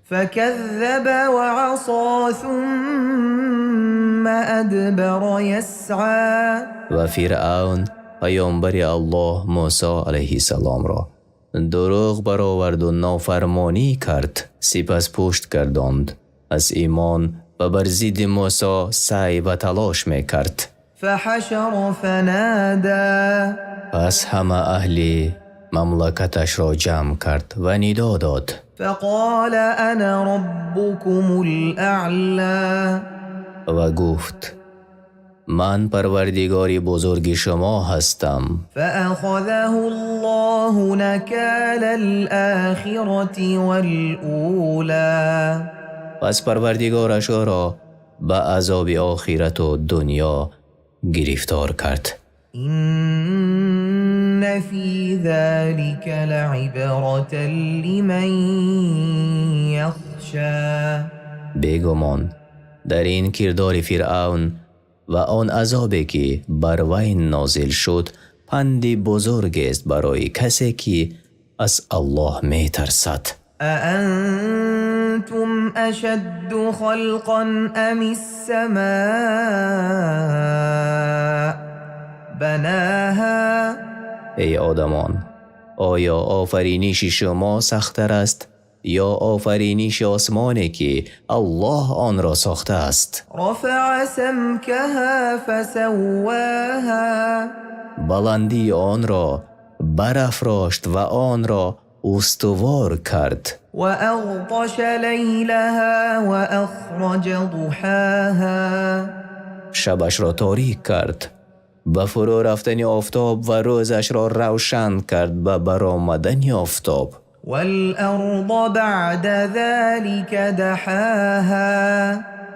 فكذب وعصى ثم أدبر يسعى. Ва Фиръавн паёмбари Аллоҳ Мусо алайҳиссаломро дурӯғ баровард ва нофармонӣ кард, сипас пушт гардонд аз имон ва бар зидди Мусо саъй ва талош мекард. فحشر فنادى. Пас ҳама аҳли мамлакаташро ҷамъ кард ва нидо дод. فقال أنا ربكم الأعلى. Ва гуфт: ман парвардигори бузурги шумо ҳастам. فأخذه الله نكال الآخرة والأولى. Пас парвардигораш ӯро ба азоби охират ва дунё гирифтор кард. إن في ذلك لعبرة لمن يخشى. Бегумон дар ин кирдори Фиръавн ва он азобе ки бар вай нозил шуд панди бузургест барои касе ки аз Аллоҳ метарсад. أأنتم أشد خلقا أم السماء بناها؟ Эй одамон, оё офариниши шумо сахттар аст ё офариниши осмоне ки Аллоҳ онро сохтааст? رفع سمكها فسواها. Баландии онро барафрошт ва онро устувор кард. وأغطش ليلها وأخرج ضحاها. Шабашро торик кард ба фурӯ рафтани офтоб ва рӯзашро равшан кард ба баромадани офтоб. والأرض بعد ذلك دحاها.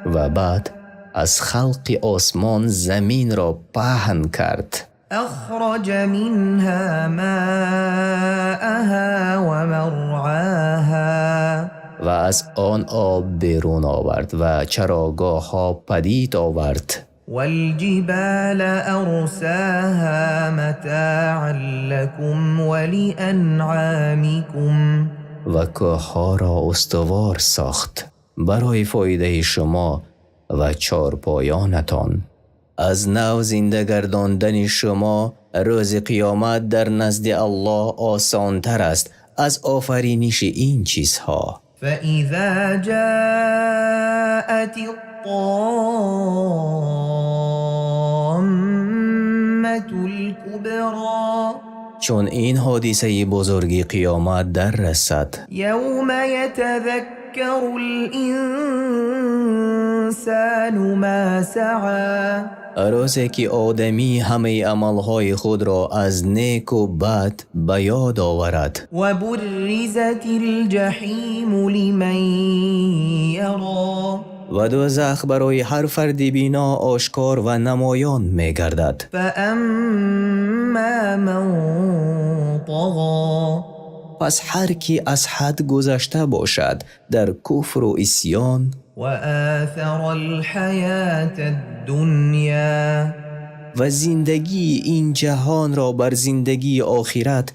Ва баъд аз халқи осмон заминро паҳн кард. أخرج منها ماءها ومرعاها. Ва аз он об берун овард ва чарогоҳҳо падид овард. والجبال أرساها متاعا لكم ولأنعامكم. Ва кӯҳҳоро устувор сохт барои фоидаи шумо ва чорпоёнатон. Аз нав зинда гардондани шумо рӯзи қиёмат дар назди Аллоҳ осонтар аст аз офариниши ин чизҳо. فإذا جاءت الطامة الكبرى. Чун ин ҳодисаи бузурги қиёмат дар расад. يوم يتذكر الإنسان ما سعى. Рӯзе ки одамӣ ҳамаи амалҳои худро аз неку бад ба ёд оварад. وبرزت الجحيم لمن يرى. Ва дӯзах барои ҳар фарди бино ошкор ва намоён мегардад. فأما من طغى. Пас ҳар кӣ аз ҳад гузашта бошад дар куфру исьён. وآثر الحياة الدنيا. Ва зиндагии ин ҷаҳонро бар зиндагии охират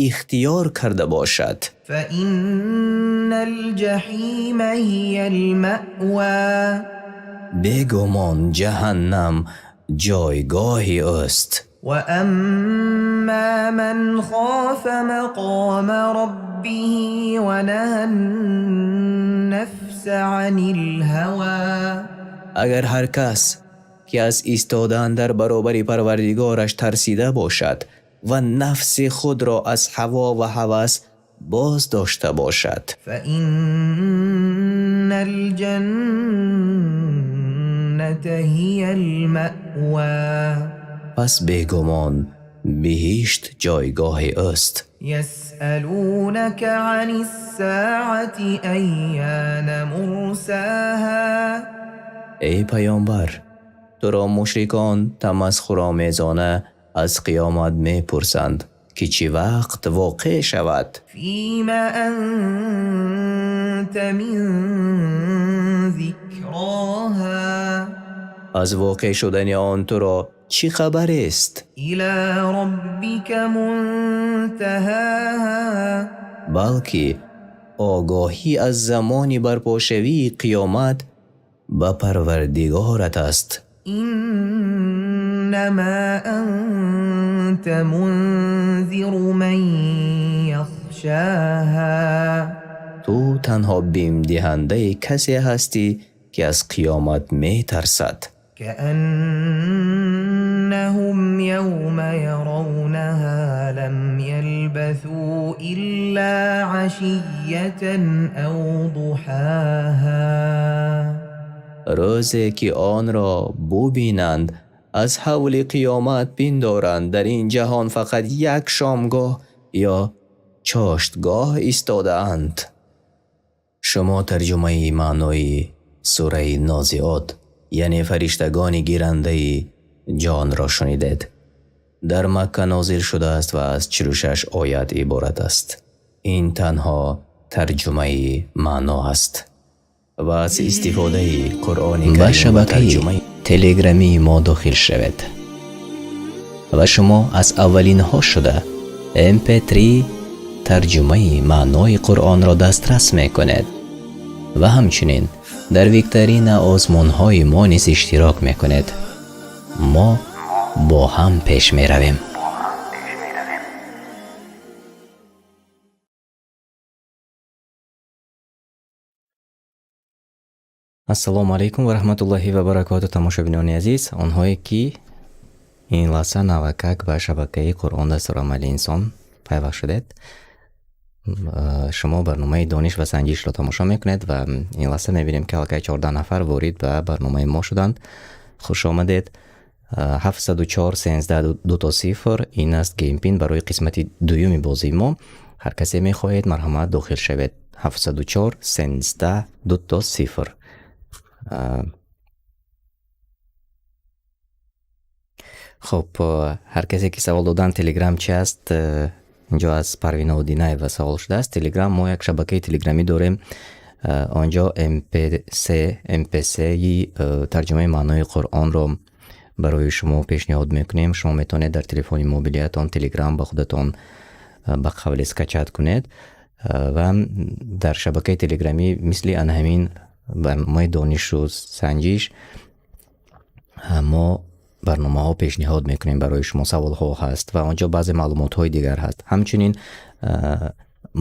ихтиёр карда бошад. فإن الجحيم هي المأوى. Бегумон ҷаҳаннам ҷойгоҳи ӯст. وأما من خاف مقام ربه ونهى النفس عن الهوى. Агар ҳар кас ки аз истодан дар баробари парвардигораш тарсида бошад ва нафси худро аз ҳаво ва ҳавас боз дошта бошад. فإن الجنة هي المأوى. Пас бегумон биҳишт ҷойгоҳи ӯст. يسألونك عن الساعة أيان مرساها. Эй паёмбар, туро мушрикон тамасхуромезона аз қиёмат мепурсанд, ки чӣ вақт воқеъ шавад. فيم أنت من ذكراها. Аз воқеъ шудани он туро Чӣ хабарест? إلى ربك منتهاها. Балки огоҳӣ аз замони барпошавии қиёмат ба Парвардигорат аст. إنما أنت منذر من يخشاها. Ту танҳо бимдиҳандаи касе ҳастӣ, ки аз қиёмат метарсад. كأنهم يوم يرونها لم يلبثوا إلا عشية أو ضحاها. Рӯзе ки онро бубинанд, аз ҳавли қиёмат пиндоранд дар ин ҷаҳон фақат як шомгоҳ ё чоштгоҳ истодаанд. Шумо тарҷумаи маънои сураи Нозиот, яъне фариштагони гирандаи ҷонро шунидед. Дар Макка нозил шудааст ва аз 46 оят иборат аст. Ин танҳо тарҷумаи маъно аст ва аз истифодаи Қуръони Ба Карим ва шабакаи тарҷумаи телеграмии мо дохил шавед ва шумо аз аввалинҳо шуда MP3 тарҷумаи маънои Қуръонро дастрас мекунед ва ҳамчунин дар викторина озмунҳои мо низ иштирок мекунед. Мо бо ҳам пеш меравем. Ассалому алайкум ва раҳматуллоҳи ва баракоту, тамошобинони азиз, онҳое ки ин лаҳза навакак ба шабакаи Қуръон дастурамали инсон пайваст шудед, шумо барномаи дониш ва санҷишро тамошо мекунед ва ин лаҳза мебинем, ки аллакай 14 нафар ворид ба барномаи мо шуданд. Хуш омадед. 704 13 00 ин аст game pin барои қисмати дуюми бозии мо. Ҳар касе мехоҳед, марҳамат, дохил шавед. 704 13 00. Хуб, ҳар касе ки савол додан, Телеграм чи аст? Инҷо аз Парвина Одинаева савол шудааст. Телеграм, мо як шабакаи телеграмӣ дорем, онҷо МПС, МПСи тарҷумаи маънои Қуръонро барои шумо пешниҳод мекунем. Шумо метавонед дар телефони мобилиятон Телеграм ба худатон ба қавле скачать кунед ва дар шабакаи телеграмӣ мисли ана ҳамин барномаи донишу санҷиш мо барномаҳо пешниҳод мекунем барои шумо, саволҳо ҳаст ва онҷо баъзе маълумотҳои дигар ҳаст. Ҳамчунин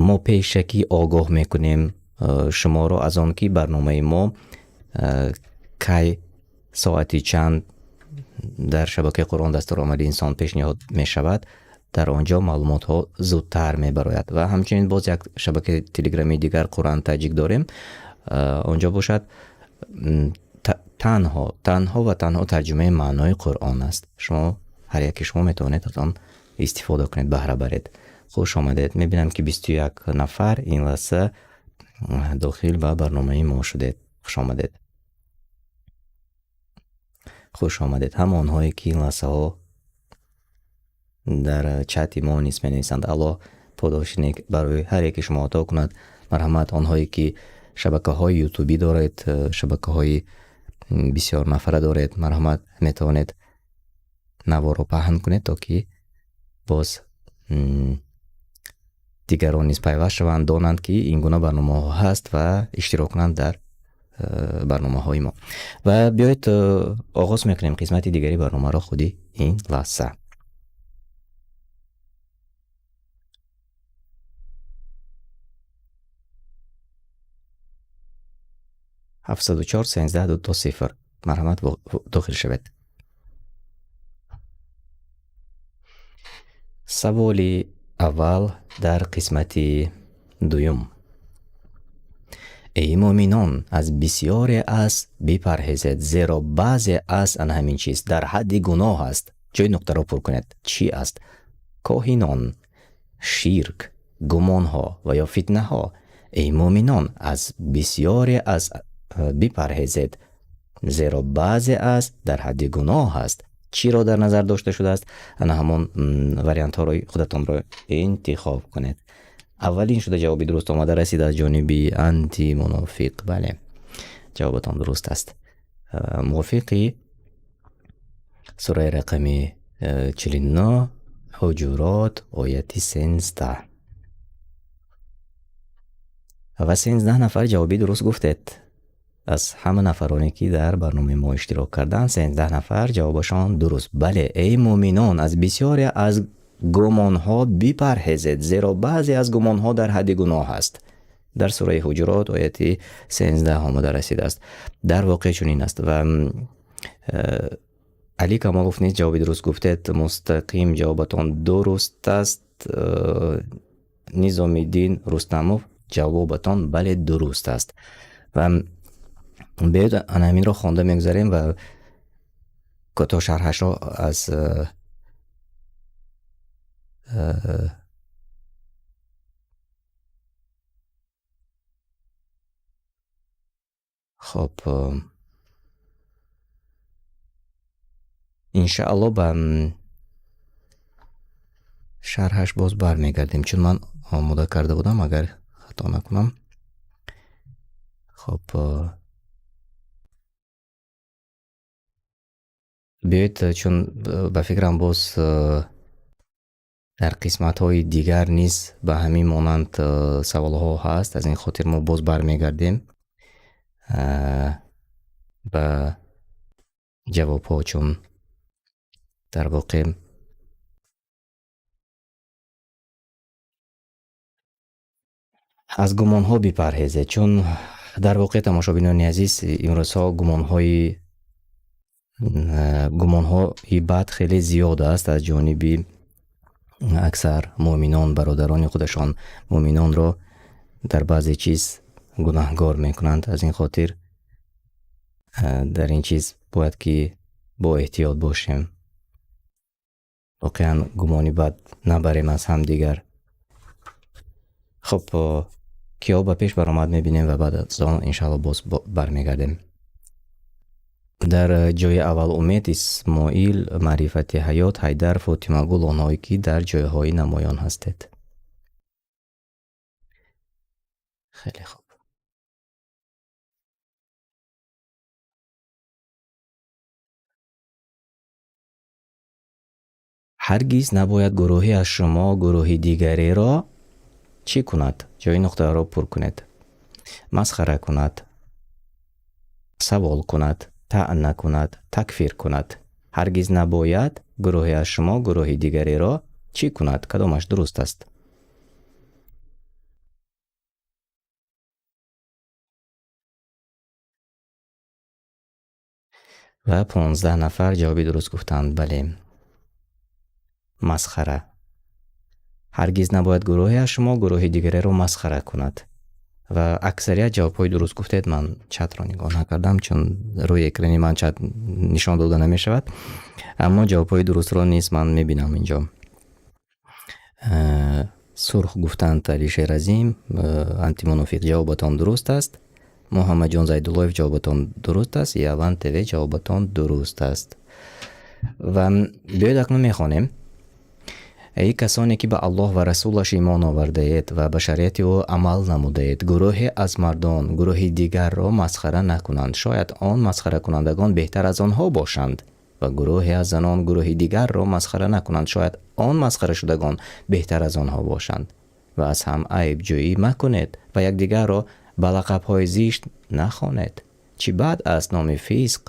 мо пешакӣ огоҳ мекунем шуморо аз он, ки барномаи мо кай, соати чанд дар шабакаи Қуръон дастуромади инсон пешниҳод мешавад. Дар он ҷо маълумотҳо зудтар мебарояд. Ва ҳамчунин боз як шабакаи телеграмии дигар, Қуръан Таҷик, дорем. Он ҷо бошад танҳо, танҳо ва танҳо тарҷумаи маънои Қуръон аст. Шумо, ҳар яке шумо метавонед аз он истифода кунед, баҳра баред. Хуш омадед. Мебинам, ки 21 нафар ин лаҳза дохил ба барномаи мо шудед. Хуш омадед, хуш омадед ҳама онҳое ки ин лаҳзаҳо дар чати мо низ менависанд. Аллоҳ подоши нек барои ҳар яке шумо ато кунад. Марҳамат, онҳое ки шабакаҳои ютубӣ доред, шабакаҳои бисёр нафара доред, марҳамат, метавонед наворо паҳн кунед, то ки боз дигарон низ пайваст шаванд, донанд, ки ин гуна барномаҳо ҳаст ва иштирок кунанд дар барномаҳои мо. Ва биёед, оғоз мекунем қисмати дигари барномаро худи ин лаҳза. 704 13 00, марҳамат, дохил шавед. Саволи аввал дар қисмати дуюм: эй муъминон, аз бисёре аз бипарҳезед, зеро баъзе аз ана ҳамин чиз дар ҳадди гуноҳ аст. Ҷои нуқтаро пур кунед. Чӣ аст? Коҳинон, ширк, гумонҳо ва ё фитнаҳо. Эй муъминон, аз бисёре аз бипарҳезед, зеро баъзе аз дар ҳадди гуноҳ аст. Чиро дар назар дошта шудааст? Ана ҳамон вариантҳоро худатонро интихоб кунед. Аввалин шуда ҷавоби дуруст омада расид аз ҷониби Антимунофиқ. Бале, ҷавобатон дуруст аст. Мувофиқи Сураи рақами 49, Ҳуҷурот, ояти 13. Ва 13 нафар ҷавоби дуруст гуфтед. Аз ҳама нафароне, ки дар барномаи мо иштирок карданд, 13 нафар ҷавобашон дуруст. Бале, эй муъминон, аз бисёре аз гумонҳо бипарҳезед, зеро баъзе аз гумонҳо дар ҳадди гуноҳ аст. Дар сураи Ҳуҷурот ояти 13 омода расидааст. Дар воқеъ чунин аст. Ва Али Камолов низ ҷавоби дуруст гуфтед. Мустақим, ҷавобатон дуруст аст. Низомиддин Рустамов, ҷавобатон бале дуруст аст. Ва биёед, ана ҳаминро хонда мегузарем ва кӯтоҳ шарҳашро аз хоб, иншаалло, ба шарҳаш боз бармегардем, чун ман омода карда будам, агар хато накунам. Хоб, биёед, чун ба фикрам боз дар қисматҳои дигар низ ба ҳамин монанд саволҳо ҳаст, аз ин хотир мо боз бармегардем ба ҷавобҳо, чун дар воқеъ аз гумонҳо бипарҳезед, чун дар воқеъ, тамошобинони азиз, имрӯзҳо гумонҳои бад хеле зиёд аст аз ҷониби аксар муъминон. Бародарони худашон муъминонро дар баъзе чиз гунаҳгор мекунанд. Аз ин хотир дар ин чиз бояд ки бо эҳтиёт бошем, воқеан гумони бад набарем аз ҳамдигар. Хуб, киҳо ба пеш баромад, мебинем ва баъд аз он иншаалло боз бармегардем. Дар ҷои аввал Умед, Исмоил, Маърифати Ҳаёт, Ҳайдар, Фотимагул, онҳое ки дар ҷойҳои намоён ҳастед. Хеле хуб. Ҳаргиз набояд гурӯҳе аз шумо гурӯҳи дигареро чӣ кунад? Ҷои нуқтаро пур кунед. Масхара кунад, савол кунад, таъна кунад, такфир кунад. Ҳаргиз набояд гурӯҳе аз шумо гурӯҳи дигареро чӣ кунад? Кадомаш дуруст аст? Ва 15 нафар ҷавоби дуруст гуфтанд. Бале, масхара. Ҳаргиз набояд гурӯҳе аз шумо гурӯҳи дигареро масхара кунад. Ва аксарият ҷавобҳои дуруст гуфтед. Ман чатро нигоҳ накардам, чун рӯи экрани ман чат нишон дода намешавад, аммо ҷавобҳои дурустро низ ман мебинам инҷо. Сурх гуфтанд Алишер Азим, Антимунофиқ, ҷавобатон дуруст аст. Муҳаммадҷон Зайдуллоев, ҷавобатон дуруст аст. Яван ТВ, ҷавобатон дуруст аст. Ва биёед, акнун мехонем. Эй касоне ки ба Аллоҳ ва расулаш имон овардаед ва ба шариати ӯ амал намудаед, гурӯҳе аз мардон гурӯҳи дигарро масхара накунанд, шояд он масхаракунандагон беҳтар аз онҳо бошанд, ва гурӯҳе аз занон гурӯҳи дигарро масхара накунанд, шояд он масхарашудагон беҳтар аз онҳо бошанд. Ва аз ҳам айбҷӯӣ макунед ва якдигарро ба лақабҳои зишт нахонед. Чӣ бад аст номи фисқ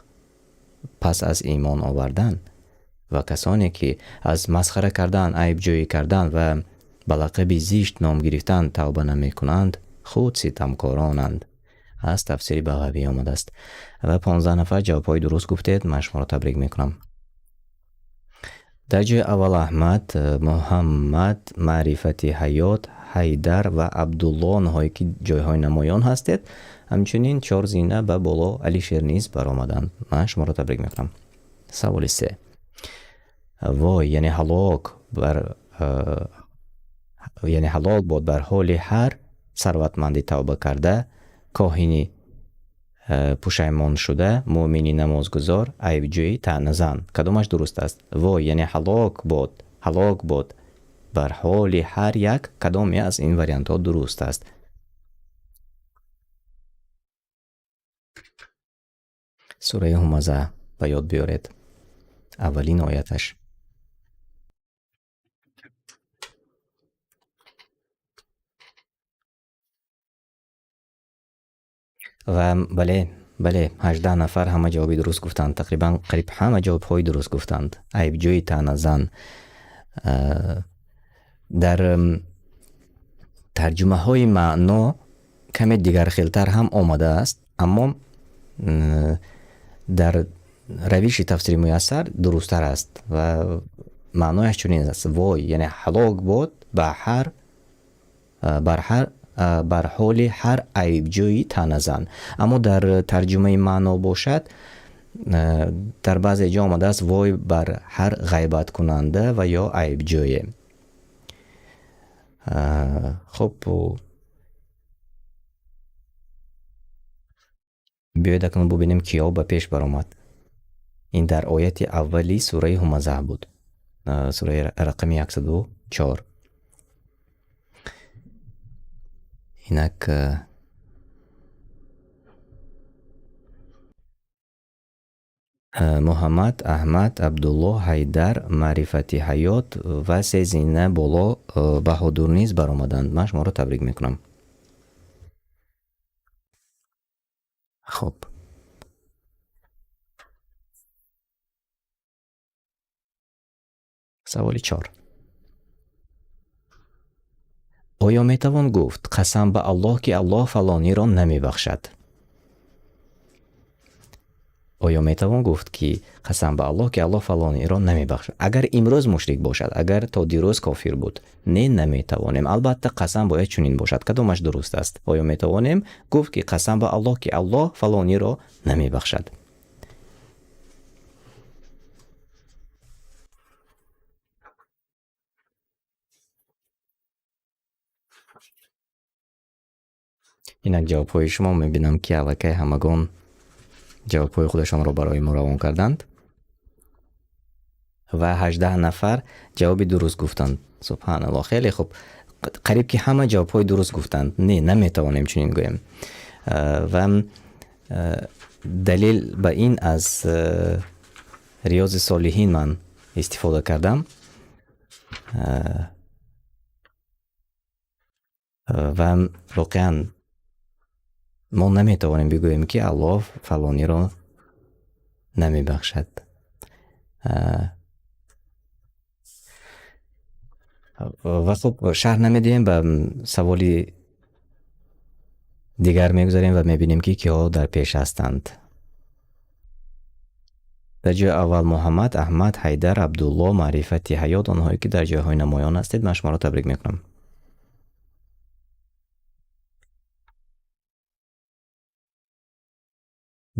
пас аз имон овардан. Ва касоне ки аз масхара кардан, айбҷӯӣ кардан ва ба лақаби зишт ном гирифтан тавба намекунанд, худ ситамкоронанд. Аз тафсири Бағавӣ омадааст. Ва 15 нафар ҷавобҳои дуруст гуфтед. Ман шуморо табрик мекунам. Дар ҷои аввал Аҳмад, Муҳаммад, Маърифати Ҳаёт, Ҳайдар ва Абдулло, онҳое ки ҷойҳои намоён ҳастед. Ҳамчунин чор зина ба боло Алишер низ баромаданд. Ман шуморо табрик мекунам. Саволи се. Вой, яъне ҳалок бар, яъне ҳалок бод бар ҳоли ҳар сарватманди тавба карда, коҳини пушаймоншуда, муъмини намозгузор, айбҷӯи таъназан. Кадомаш дуруст аст? Вой, яъне ҳалок бод, ҳалок бод бар ҳоли ҳар як, кадоме аз ин вариантҳо дуруст аст? Сураи Ҳумаза ба ёд биёред. Аввалин ояташ. Ва бале, бале, 18 нафар ҳама ҷавоби дуруст гуфтанд. Тақрибан қариб ҳама ҷавобҳои дуруст гуфтанд. Айбҷӯи таъназан. Дар тарҷумаҳои маъно каме дигархелтар ҳам омадааст, аммо дар равиши тафсири муяссар дурусттар аст ва маънояш чунин аст: вой, яъне ҳалок бод ба ҳар бар ҳар бар ҳоли ҳар айбҷӯи таъназан. Аммо дар тарҷумаи маъно бошад, дар баъзе ҷо омадааст вой бар ҳар ғайбаткунанда ва ё айбҷӯе. Хуб, биёед акнун бубинем, киё ба пеш баромад. Ин дар ояти аввали сураи Ҳумаза буд, сураи рақами 104. Инак, Муҳаммад, Аҳмад, Абдулло, Ҳайдар, Маърифати ҳаёт ва се зина боло Баҳодур низ баромаданд. Ман шуморо табрик мекунам. Хуб, саволи 4. Оё метавон гуфт қасам ба Аллоҳ, ки Аллоҳ фалониро намебахшад? Оё метавон гуфт, ки қасам ба Аллоҳ, ки Аллоҳ фалониро намебахшад, агар имрӯз мушрик бошад, агар то дирӯз кофир буд? Не, наметавонем. Албатта, қасам бояд чунин бошад. Кадомаш дуруст аст? Оё метавонем гуфт, ки қасам ба Аллоҳ, ки Аллоҳ фалониро намебахшад? Инак ҷавобҳои шумо. Мебинам, ки аллакай ҳамагон ҷавобҳои худашонро барои мо равон карданд ва 18 нафар ҷавоби дуруст гуфтанд. Субҳаналлоҳ, хеле хуб, қариб ки ҳама ҷавобҳои дуруст гуфтанд. Не, наметавонем чунин гӯем. Ва далел ба ин аз Риёзи Солиҳин ман истифода кардам ва воқеан мо наметавонем бигӯем, ки Аллоҳ фалониро намебахшад. Ва хуб, шарҳ намедиҳем, ба саволи дигар мегузарем ва мебинем, ки киҳо дар пеш ҳастанд. Дар ҷои аввал Муҳаммад, Аҳмад, Ҳайдар, Абдулло, Маърифати ҳаёт. Онҳое ки дар ҷойҳои намоён ҳастед, ман шуморо табрик мекунам.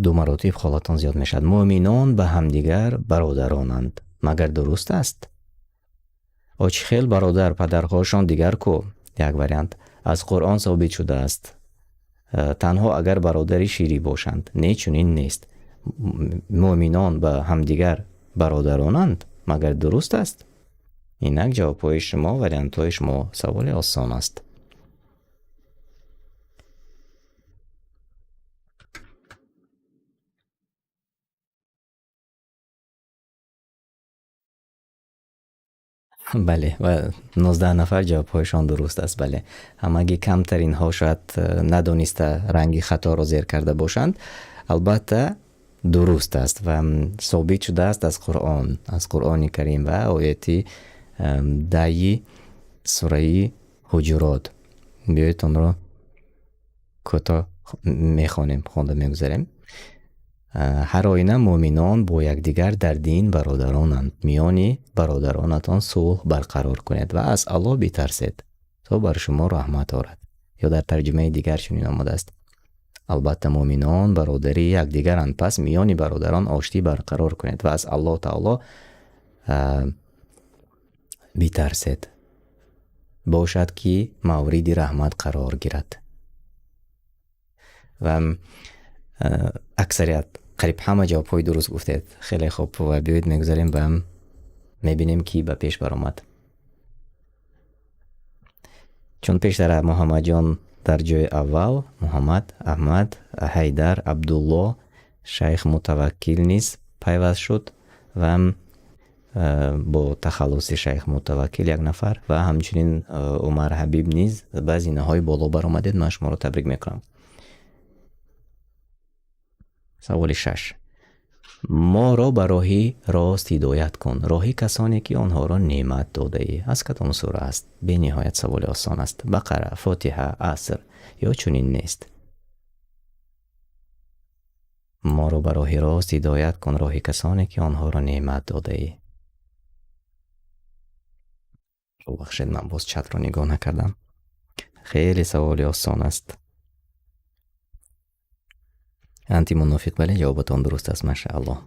Ду маротиб ҳолатон зиёд мешавад. Муъминон ба ҳамдигар бародаронанд, магар дуруст аст? О, чӣ хел бародар, падарҳошон дигар ку? Як вариант аз Қуръон собит шудааст, танҳо агар бародари ширӣ бошанд. Не, чунин нест. Муъминон ба ҳамдигар бародаронанд, магар дуруст аст? Инак ҷавобҳои шумо, вариантҳои шумо. Саволи осон аст. Бале, ва 19 нафар ҷавобҳояшон дуруст аст. Бале, ҳамагӣ камтаринҳо шояд надониста ранги хаторо зер карда бошанд. Албатта, дуруст аст ва собит шудааст аз Қуръон, аз Қуръони Карим ва ояти 10-и сураи Ҳуҷурот. Биёед, онро кӯтоҳ мехонем, хонда мегузарем. Ҳар оина муъминон бо якдигар дар дин бародаронанд. Миёни бародаронатон сулҳ барқарор кунед ва аз Аллоҳ битарсед, то бар шумо раҳмат орад. Ё дар тарҷумаи дигар чунин омадааст: албатта, муъминон бародари якдигаранд, пас миёни бародарон оштӣ барқарор кунед ва аз Аллоҳ таоло битарсед, бошад ки мавриди раҳмат қарор гирад. Ва аксарият, қариб ҳама ҷавобҳои дуруст гуфтед. Хеле хуб, ва биёед мегузарем ба мебинем, ки ба пеш баромад. Чун пештара Муҳаммадҷон дар ҷои аввал, Муҳаммад, Аҳмад, Ҳайдар, Абдулло, Шайх Мутаваккил низ пайваст шуд ва Бо тахаллуси Шайх Мутаваккил як нафар ва ҳамчунин Умар Ҳабиб низ ба зинаҳои боло баромадед. Ман шуморо табрик мекунам. Саволи шаш: моро ба роҳи рост ҳидоят кун, роҳи касоне, ки онҳоро неъмат додаӣ. Аз кадом сура аст? Бениҳоят саволи осон аст. Бақара, Фотиҳа, Аср ё чунин нест. Моро ба роҳи рост ҳидоят кун, роҳи касоне, ки онҳоро неъмат додаӣ. Бубахшед, ман боз чатро нигоҳ накардам. Хеле саволи осон аст. Антимунофиқ, бале, ҷавобатон дуруст аст, машааллоҳ.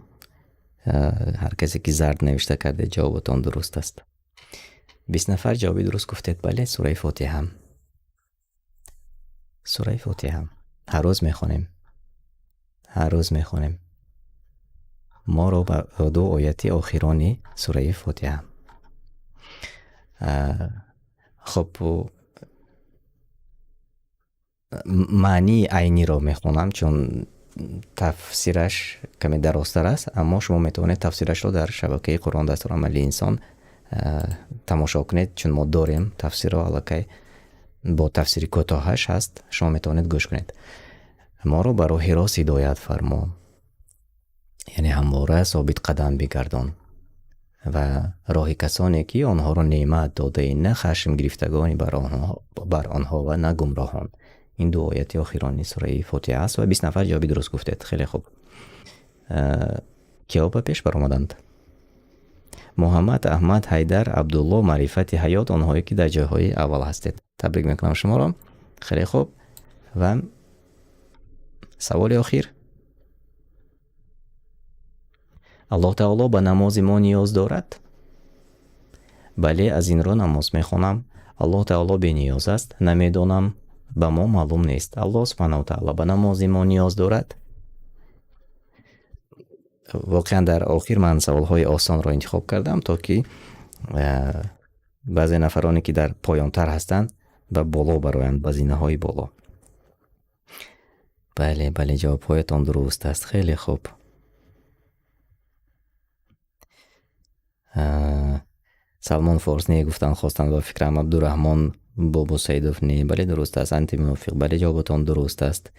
Ҳар касе ки зард навишта кардед, ҷавобатон дуруст аст. 20 нафар ҷавоби дуруст гуфтед. Бале, сураи Фотиҳа. Сураи Фотиҳа ҳар рӯз мехонем, ҳар рӯз мехонем. Моро ба ду ояти охирони сураи Фотиҳа. Хоб, маънии айниро мехонам, чун тафсираш каме дарозтар аст, аммо шумо метавонед тафсирашро дар шабакаи Қуръон дастурамали инсон тамошо кунед, чун мо дорем тафсирро, аллакай бо тафсири кӯтоҳаш ҳаст, шумо метавонед гӯш кунед. Моро ба роҳи рост ҳидоят фармо, яъне ҳамвора собитқадам бигардон ва роҳи касоне, ки онҳоро неъмат додаӣ, на хашмгирифтагони бар онҳо ва на гумроҳон. Ин ду ояти охирони сураи Фотиҳа аст ва 20 нафар ҷавоби дуруст гуфтед. Хеле хуб. Киҳо ба пеш баромаданд? Муҳаммад, Аҳмад, Ҳайдар, Абдулло, Маърифати Ҳаёт, онҳое ки дар ҷойҳои аввал ҳастед, табрик мекунам шуморо. Хеле хуб. Ва саволи охир: Аллоҳ таоло ба намози мо ниёз дорад? Бале, аз ин рӯ намоз мехонам. Аллоҳ таоло бениёз аст. Намедонам, ба мо маълум нест. Аллоҳ субҳанаҳу таала ба намози мо ниёз дорад? Воқеан, дар охир ман саволҳои осонро интихоб кардам, то ки баъзе нафароне, ки дар поёнтар ҳастанд, ба боло бароянд, ба зинаҳои боло. Бале, бале, ҷавобҳоятон дуруст аст. Хеле хуб. Салмон Форс не гуфтан хостанд ба фикрам. Абдураҳмон Бобосаидов не, бале, дуруст аст. Антимунофиқ, бале, ҷавобатон дуруст аст.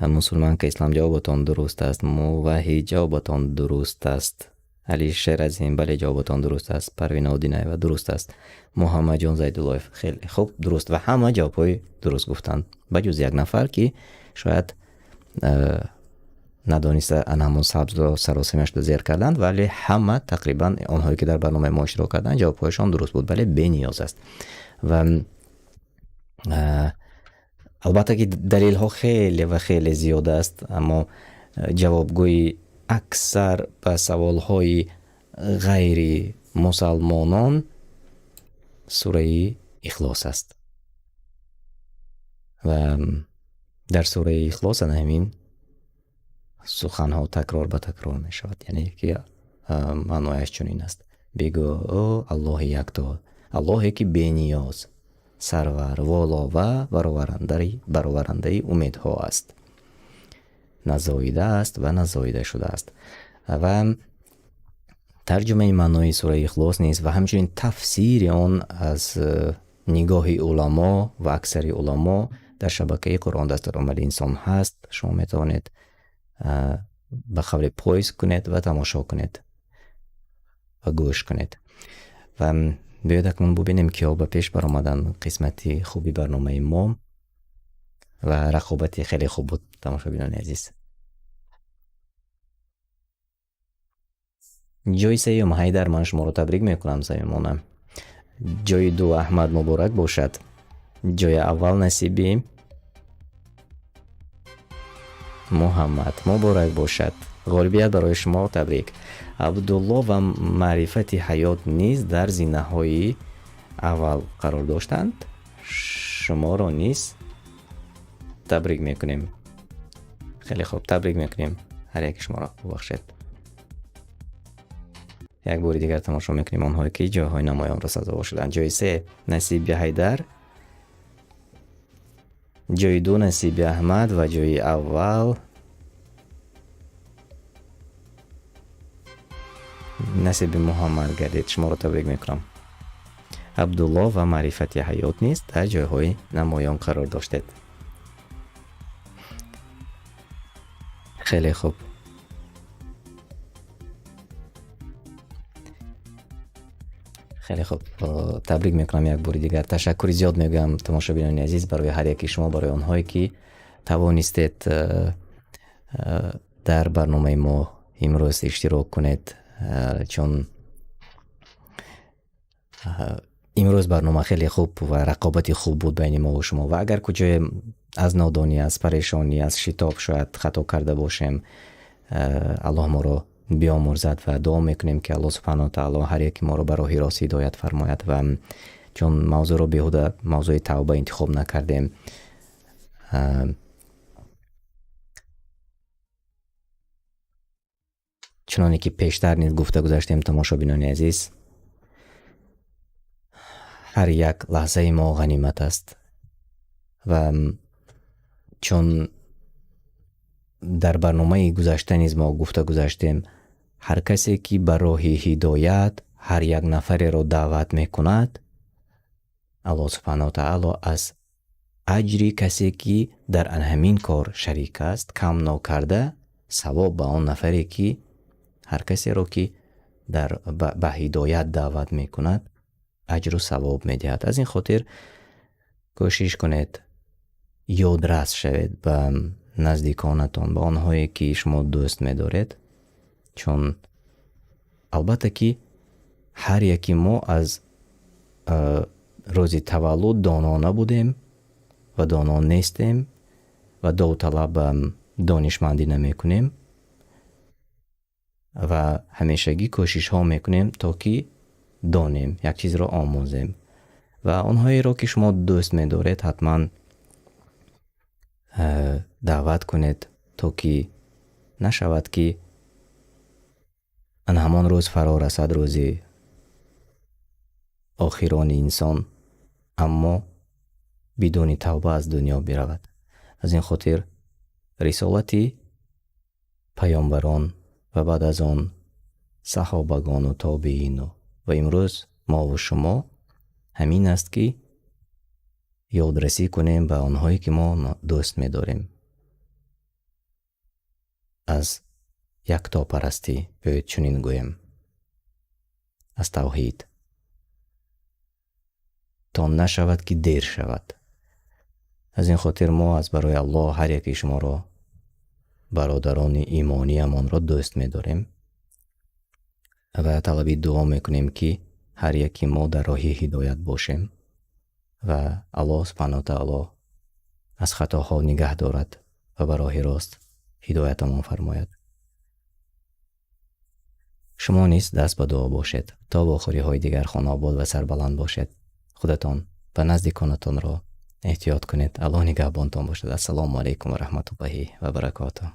Мусулманка Ислам, ҷавобатон дуруст аст. Муваҳид, ҷавобатон дуруст аст. Алишер Азим, бале, ҷавобатон дуруст аст. Парвина Одинаева, дуруст аст. Муҳаммадҷон Зайдуллоев, хеле хуб, дуруст. Ва ҳама ҷавобҳои дуруст гуфтанд, ба ҷуз як нафар, ки шояд надониста ана ҳамон сабзро саросемашро зер карданд, вале ҳама тақрибан онҳое, ки дар барномаи мо иштирок карданд, ҷавобҳояшон дуруст буд. Бале, бениёз аст. Ва албатта ки далелҳо хеле ва хеле зиёд аст, аммо ҷавобгӯи аксар ба саволҳои ғайри мусалмонон сураи Ихлос аст. Ва дар сураи Ихлос ана ҳамин суханҳо такрор ба такрор мешавад, яъне ки маънояш чунин аст: бигӯ, ӯ Аллоҳи якто, Аллоҳе ки бениёз, сарвар, воло ва бароварандаи умедҳо аст, назоида аст ва назоида шудааст. Ва тарҷумаи маънои сураи Ихлос низ ва ҳамчунин тафсири он аз нигоҳи уламо ва аксари уламо дар шабакаи Қуръон дастурамали инсон ҳаст. Шумо метавонед ба қавле поиск кунед ва тамошо кунед ва гӯш кунед. Ва биёед, акнун бубинем, киҳо ба пеш баромаданд. Қисмати хуби барномаи мо ва рақобати хеле хуб буд, тамошобинони азиз. Ҷои сеюм Ҳайдар, ман шуморо табрик мекунам самимона. Ҷои ду Аҳмад, муборак бошад. Ҷои аввал насиби Муҳаммад, муборак бошад. Ғолибият барои шумо, табрик. Абдулло ва Маърифати Ҳаёт низ дар зинаҳои аввал қарор доштанд. Шуморо низ табрик мекунем. Хеле хуб, табрик мекунем ҳар яки шуморо. Бубахшед, як бори дигар тамошо мекунем онҳое, ки ҷойҳои намоёнро сазовор шуданд. Ҷои се насиби Ҳайдар, ҷои ду насиби Аҳмад ва ҷои аввал Насиби Муҳаммад гардид. Шуморо табрик мекунам. Абдулло ва Маърифати ҳаёт низ дар ҷойҳои намоён қарор доштед. Хеле хуб. Хеле хуб, табрик мекунам як бори дигар. Ташаккури зиёд мегӯям, тамошобинони азиз, барои ҳар яки шумо, барои онҳое ки тавонистед дар барномаи мо имрӯз иштирок кунед, чун имрӯз барнома хеле хуб ва рақобати хуб буд байни мо ва шумо. Ва агар куҷое аз нодонӣ, аз парешонӣ, аз шитоб шояд хато карда бошем, Аллоҳ моро биомӯрзад ва дуо мекунем, ки Аллоҳ субҳанаҳу ва таъоло ҳар яки моро ба роҳи рост ҳидоят фармояд. Ва чун мавзӯъро беҳуда мавзӯи тавба интихоб накардем, чуноне ки пештар низ гуфта гузаштем, тамошобинони азиз, ҳар як лаҳзаи мо ғанимат аст. Ва чун дар барномаи гузашта низ мо гуфта гузаштем, ҳар касе ки ба роҳи ҳидоят ҳар як нафареро даъват мекунад, Аллоҳ субҳанаҳу ва таъоло аз аҷри касе ки дар ҳамин кор шарик аст кам нокарда савоб ба он нафаре ки ҳар касеро ки дар ба ҳидоят даъват мекунад аҷру савоб медиҳад. Аз ин хотир кӯшиш кунед ёдрас шавед ба наздиконатон, ба онҳое ки шумо дӯст медоред, чун албатта ки ҳар яки мо аз рӯзи таваллуд доно набудем ва доно нестем ва довталаб ба донишмандӣ намекунем ва ҳамешагӣ кӯшишҳо мекунем то ки донем, як чизро омӯзем. Ва онҳоеро ки шумо дӯст медоред ҳатман даъват кунед, то ки нашавад ки ан ҳамон рӯз фаро расад, рӯзи охирони инсон, аммо бидуни тавба аз дунё биравад. Аз ин хотир рисолати паёмбарон ва баъд аз он саҳобагону тобиину ва имрӯз мо ва шумо ҳамин аст ки ёдрасӣ кунем ба онҳое ки мо дӯст медорем аз яктопарастӣ, биёед чунин гӯем, аз тавҳид, то нашавад ки дер шавад. Аз ин хотир мо аз барои Аллоҳ ҳар яки шуморо, бародарони имониямонро дӯст медорем ва талаби дуо мекунем, ки ҳар яки мо дар роҳи ҳидоят бошем ва Аллоҳ субҳанаҳу ва таъоло аз хатоҳо нигаҳ дорад ва ба роҳи рост ҳидоятамон фармояд. Шумо низ даст ба дуо бошед то вохӯриҳои дигар хонаобод ва сарбаланд бошед. Худатон ва наздиконатонро эҳтиёт кунед. Аллоҳ нигаҳбонтон бошад. Ассалому алайкум ва раҳматуллоҳи ва баракотуҳ.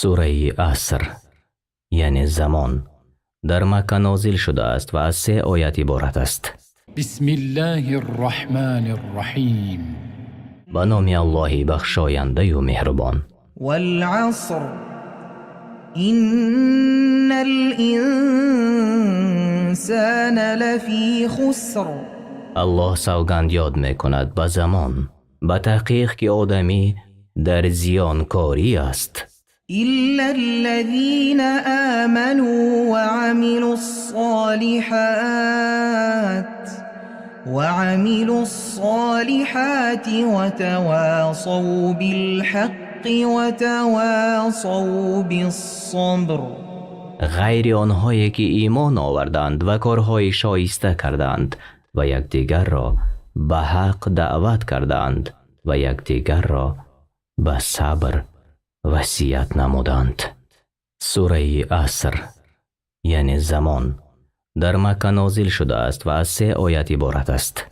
Сураи Аср, яъне замон, дар Макка нозил шудааст ва аз се оят иборат аст. بسم الله الرحمن الرحيم. Ба номи Аллоҳи бахшояндаю меҳрубон. والعصر إن الإنسان لفي خسر. Аллоҳ савганд ёд мекунад ба замон, ба таҳқиқ ки одамӣ дар зиёнкорӣ аст. إلا الذين آمنوا وعملوا الصالحات وتواصوا بالحق وتواصوا بالصبر. Ғайри онҳое ки имон оварданд ва корҳои шоиста карданд ва якдигарро ба ҳақ даъват карданд ва якдигарро ба сабр васият намуданд. Сураи Аср, яъне замон, дар Макка нозил шудааст ва аз се оят иборат аст.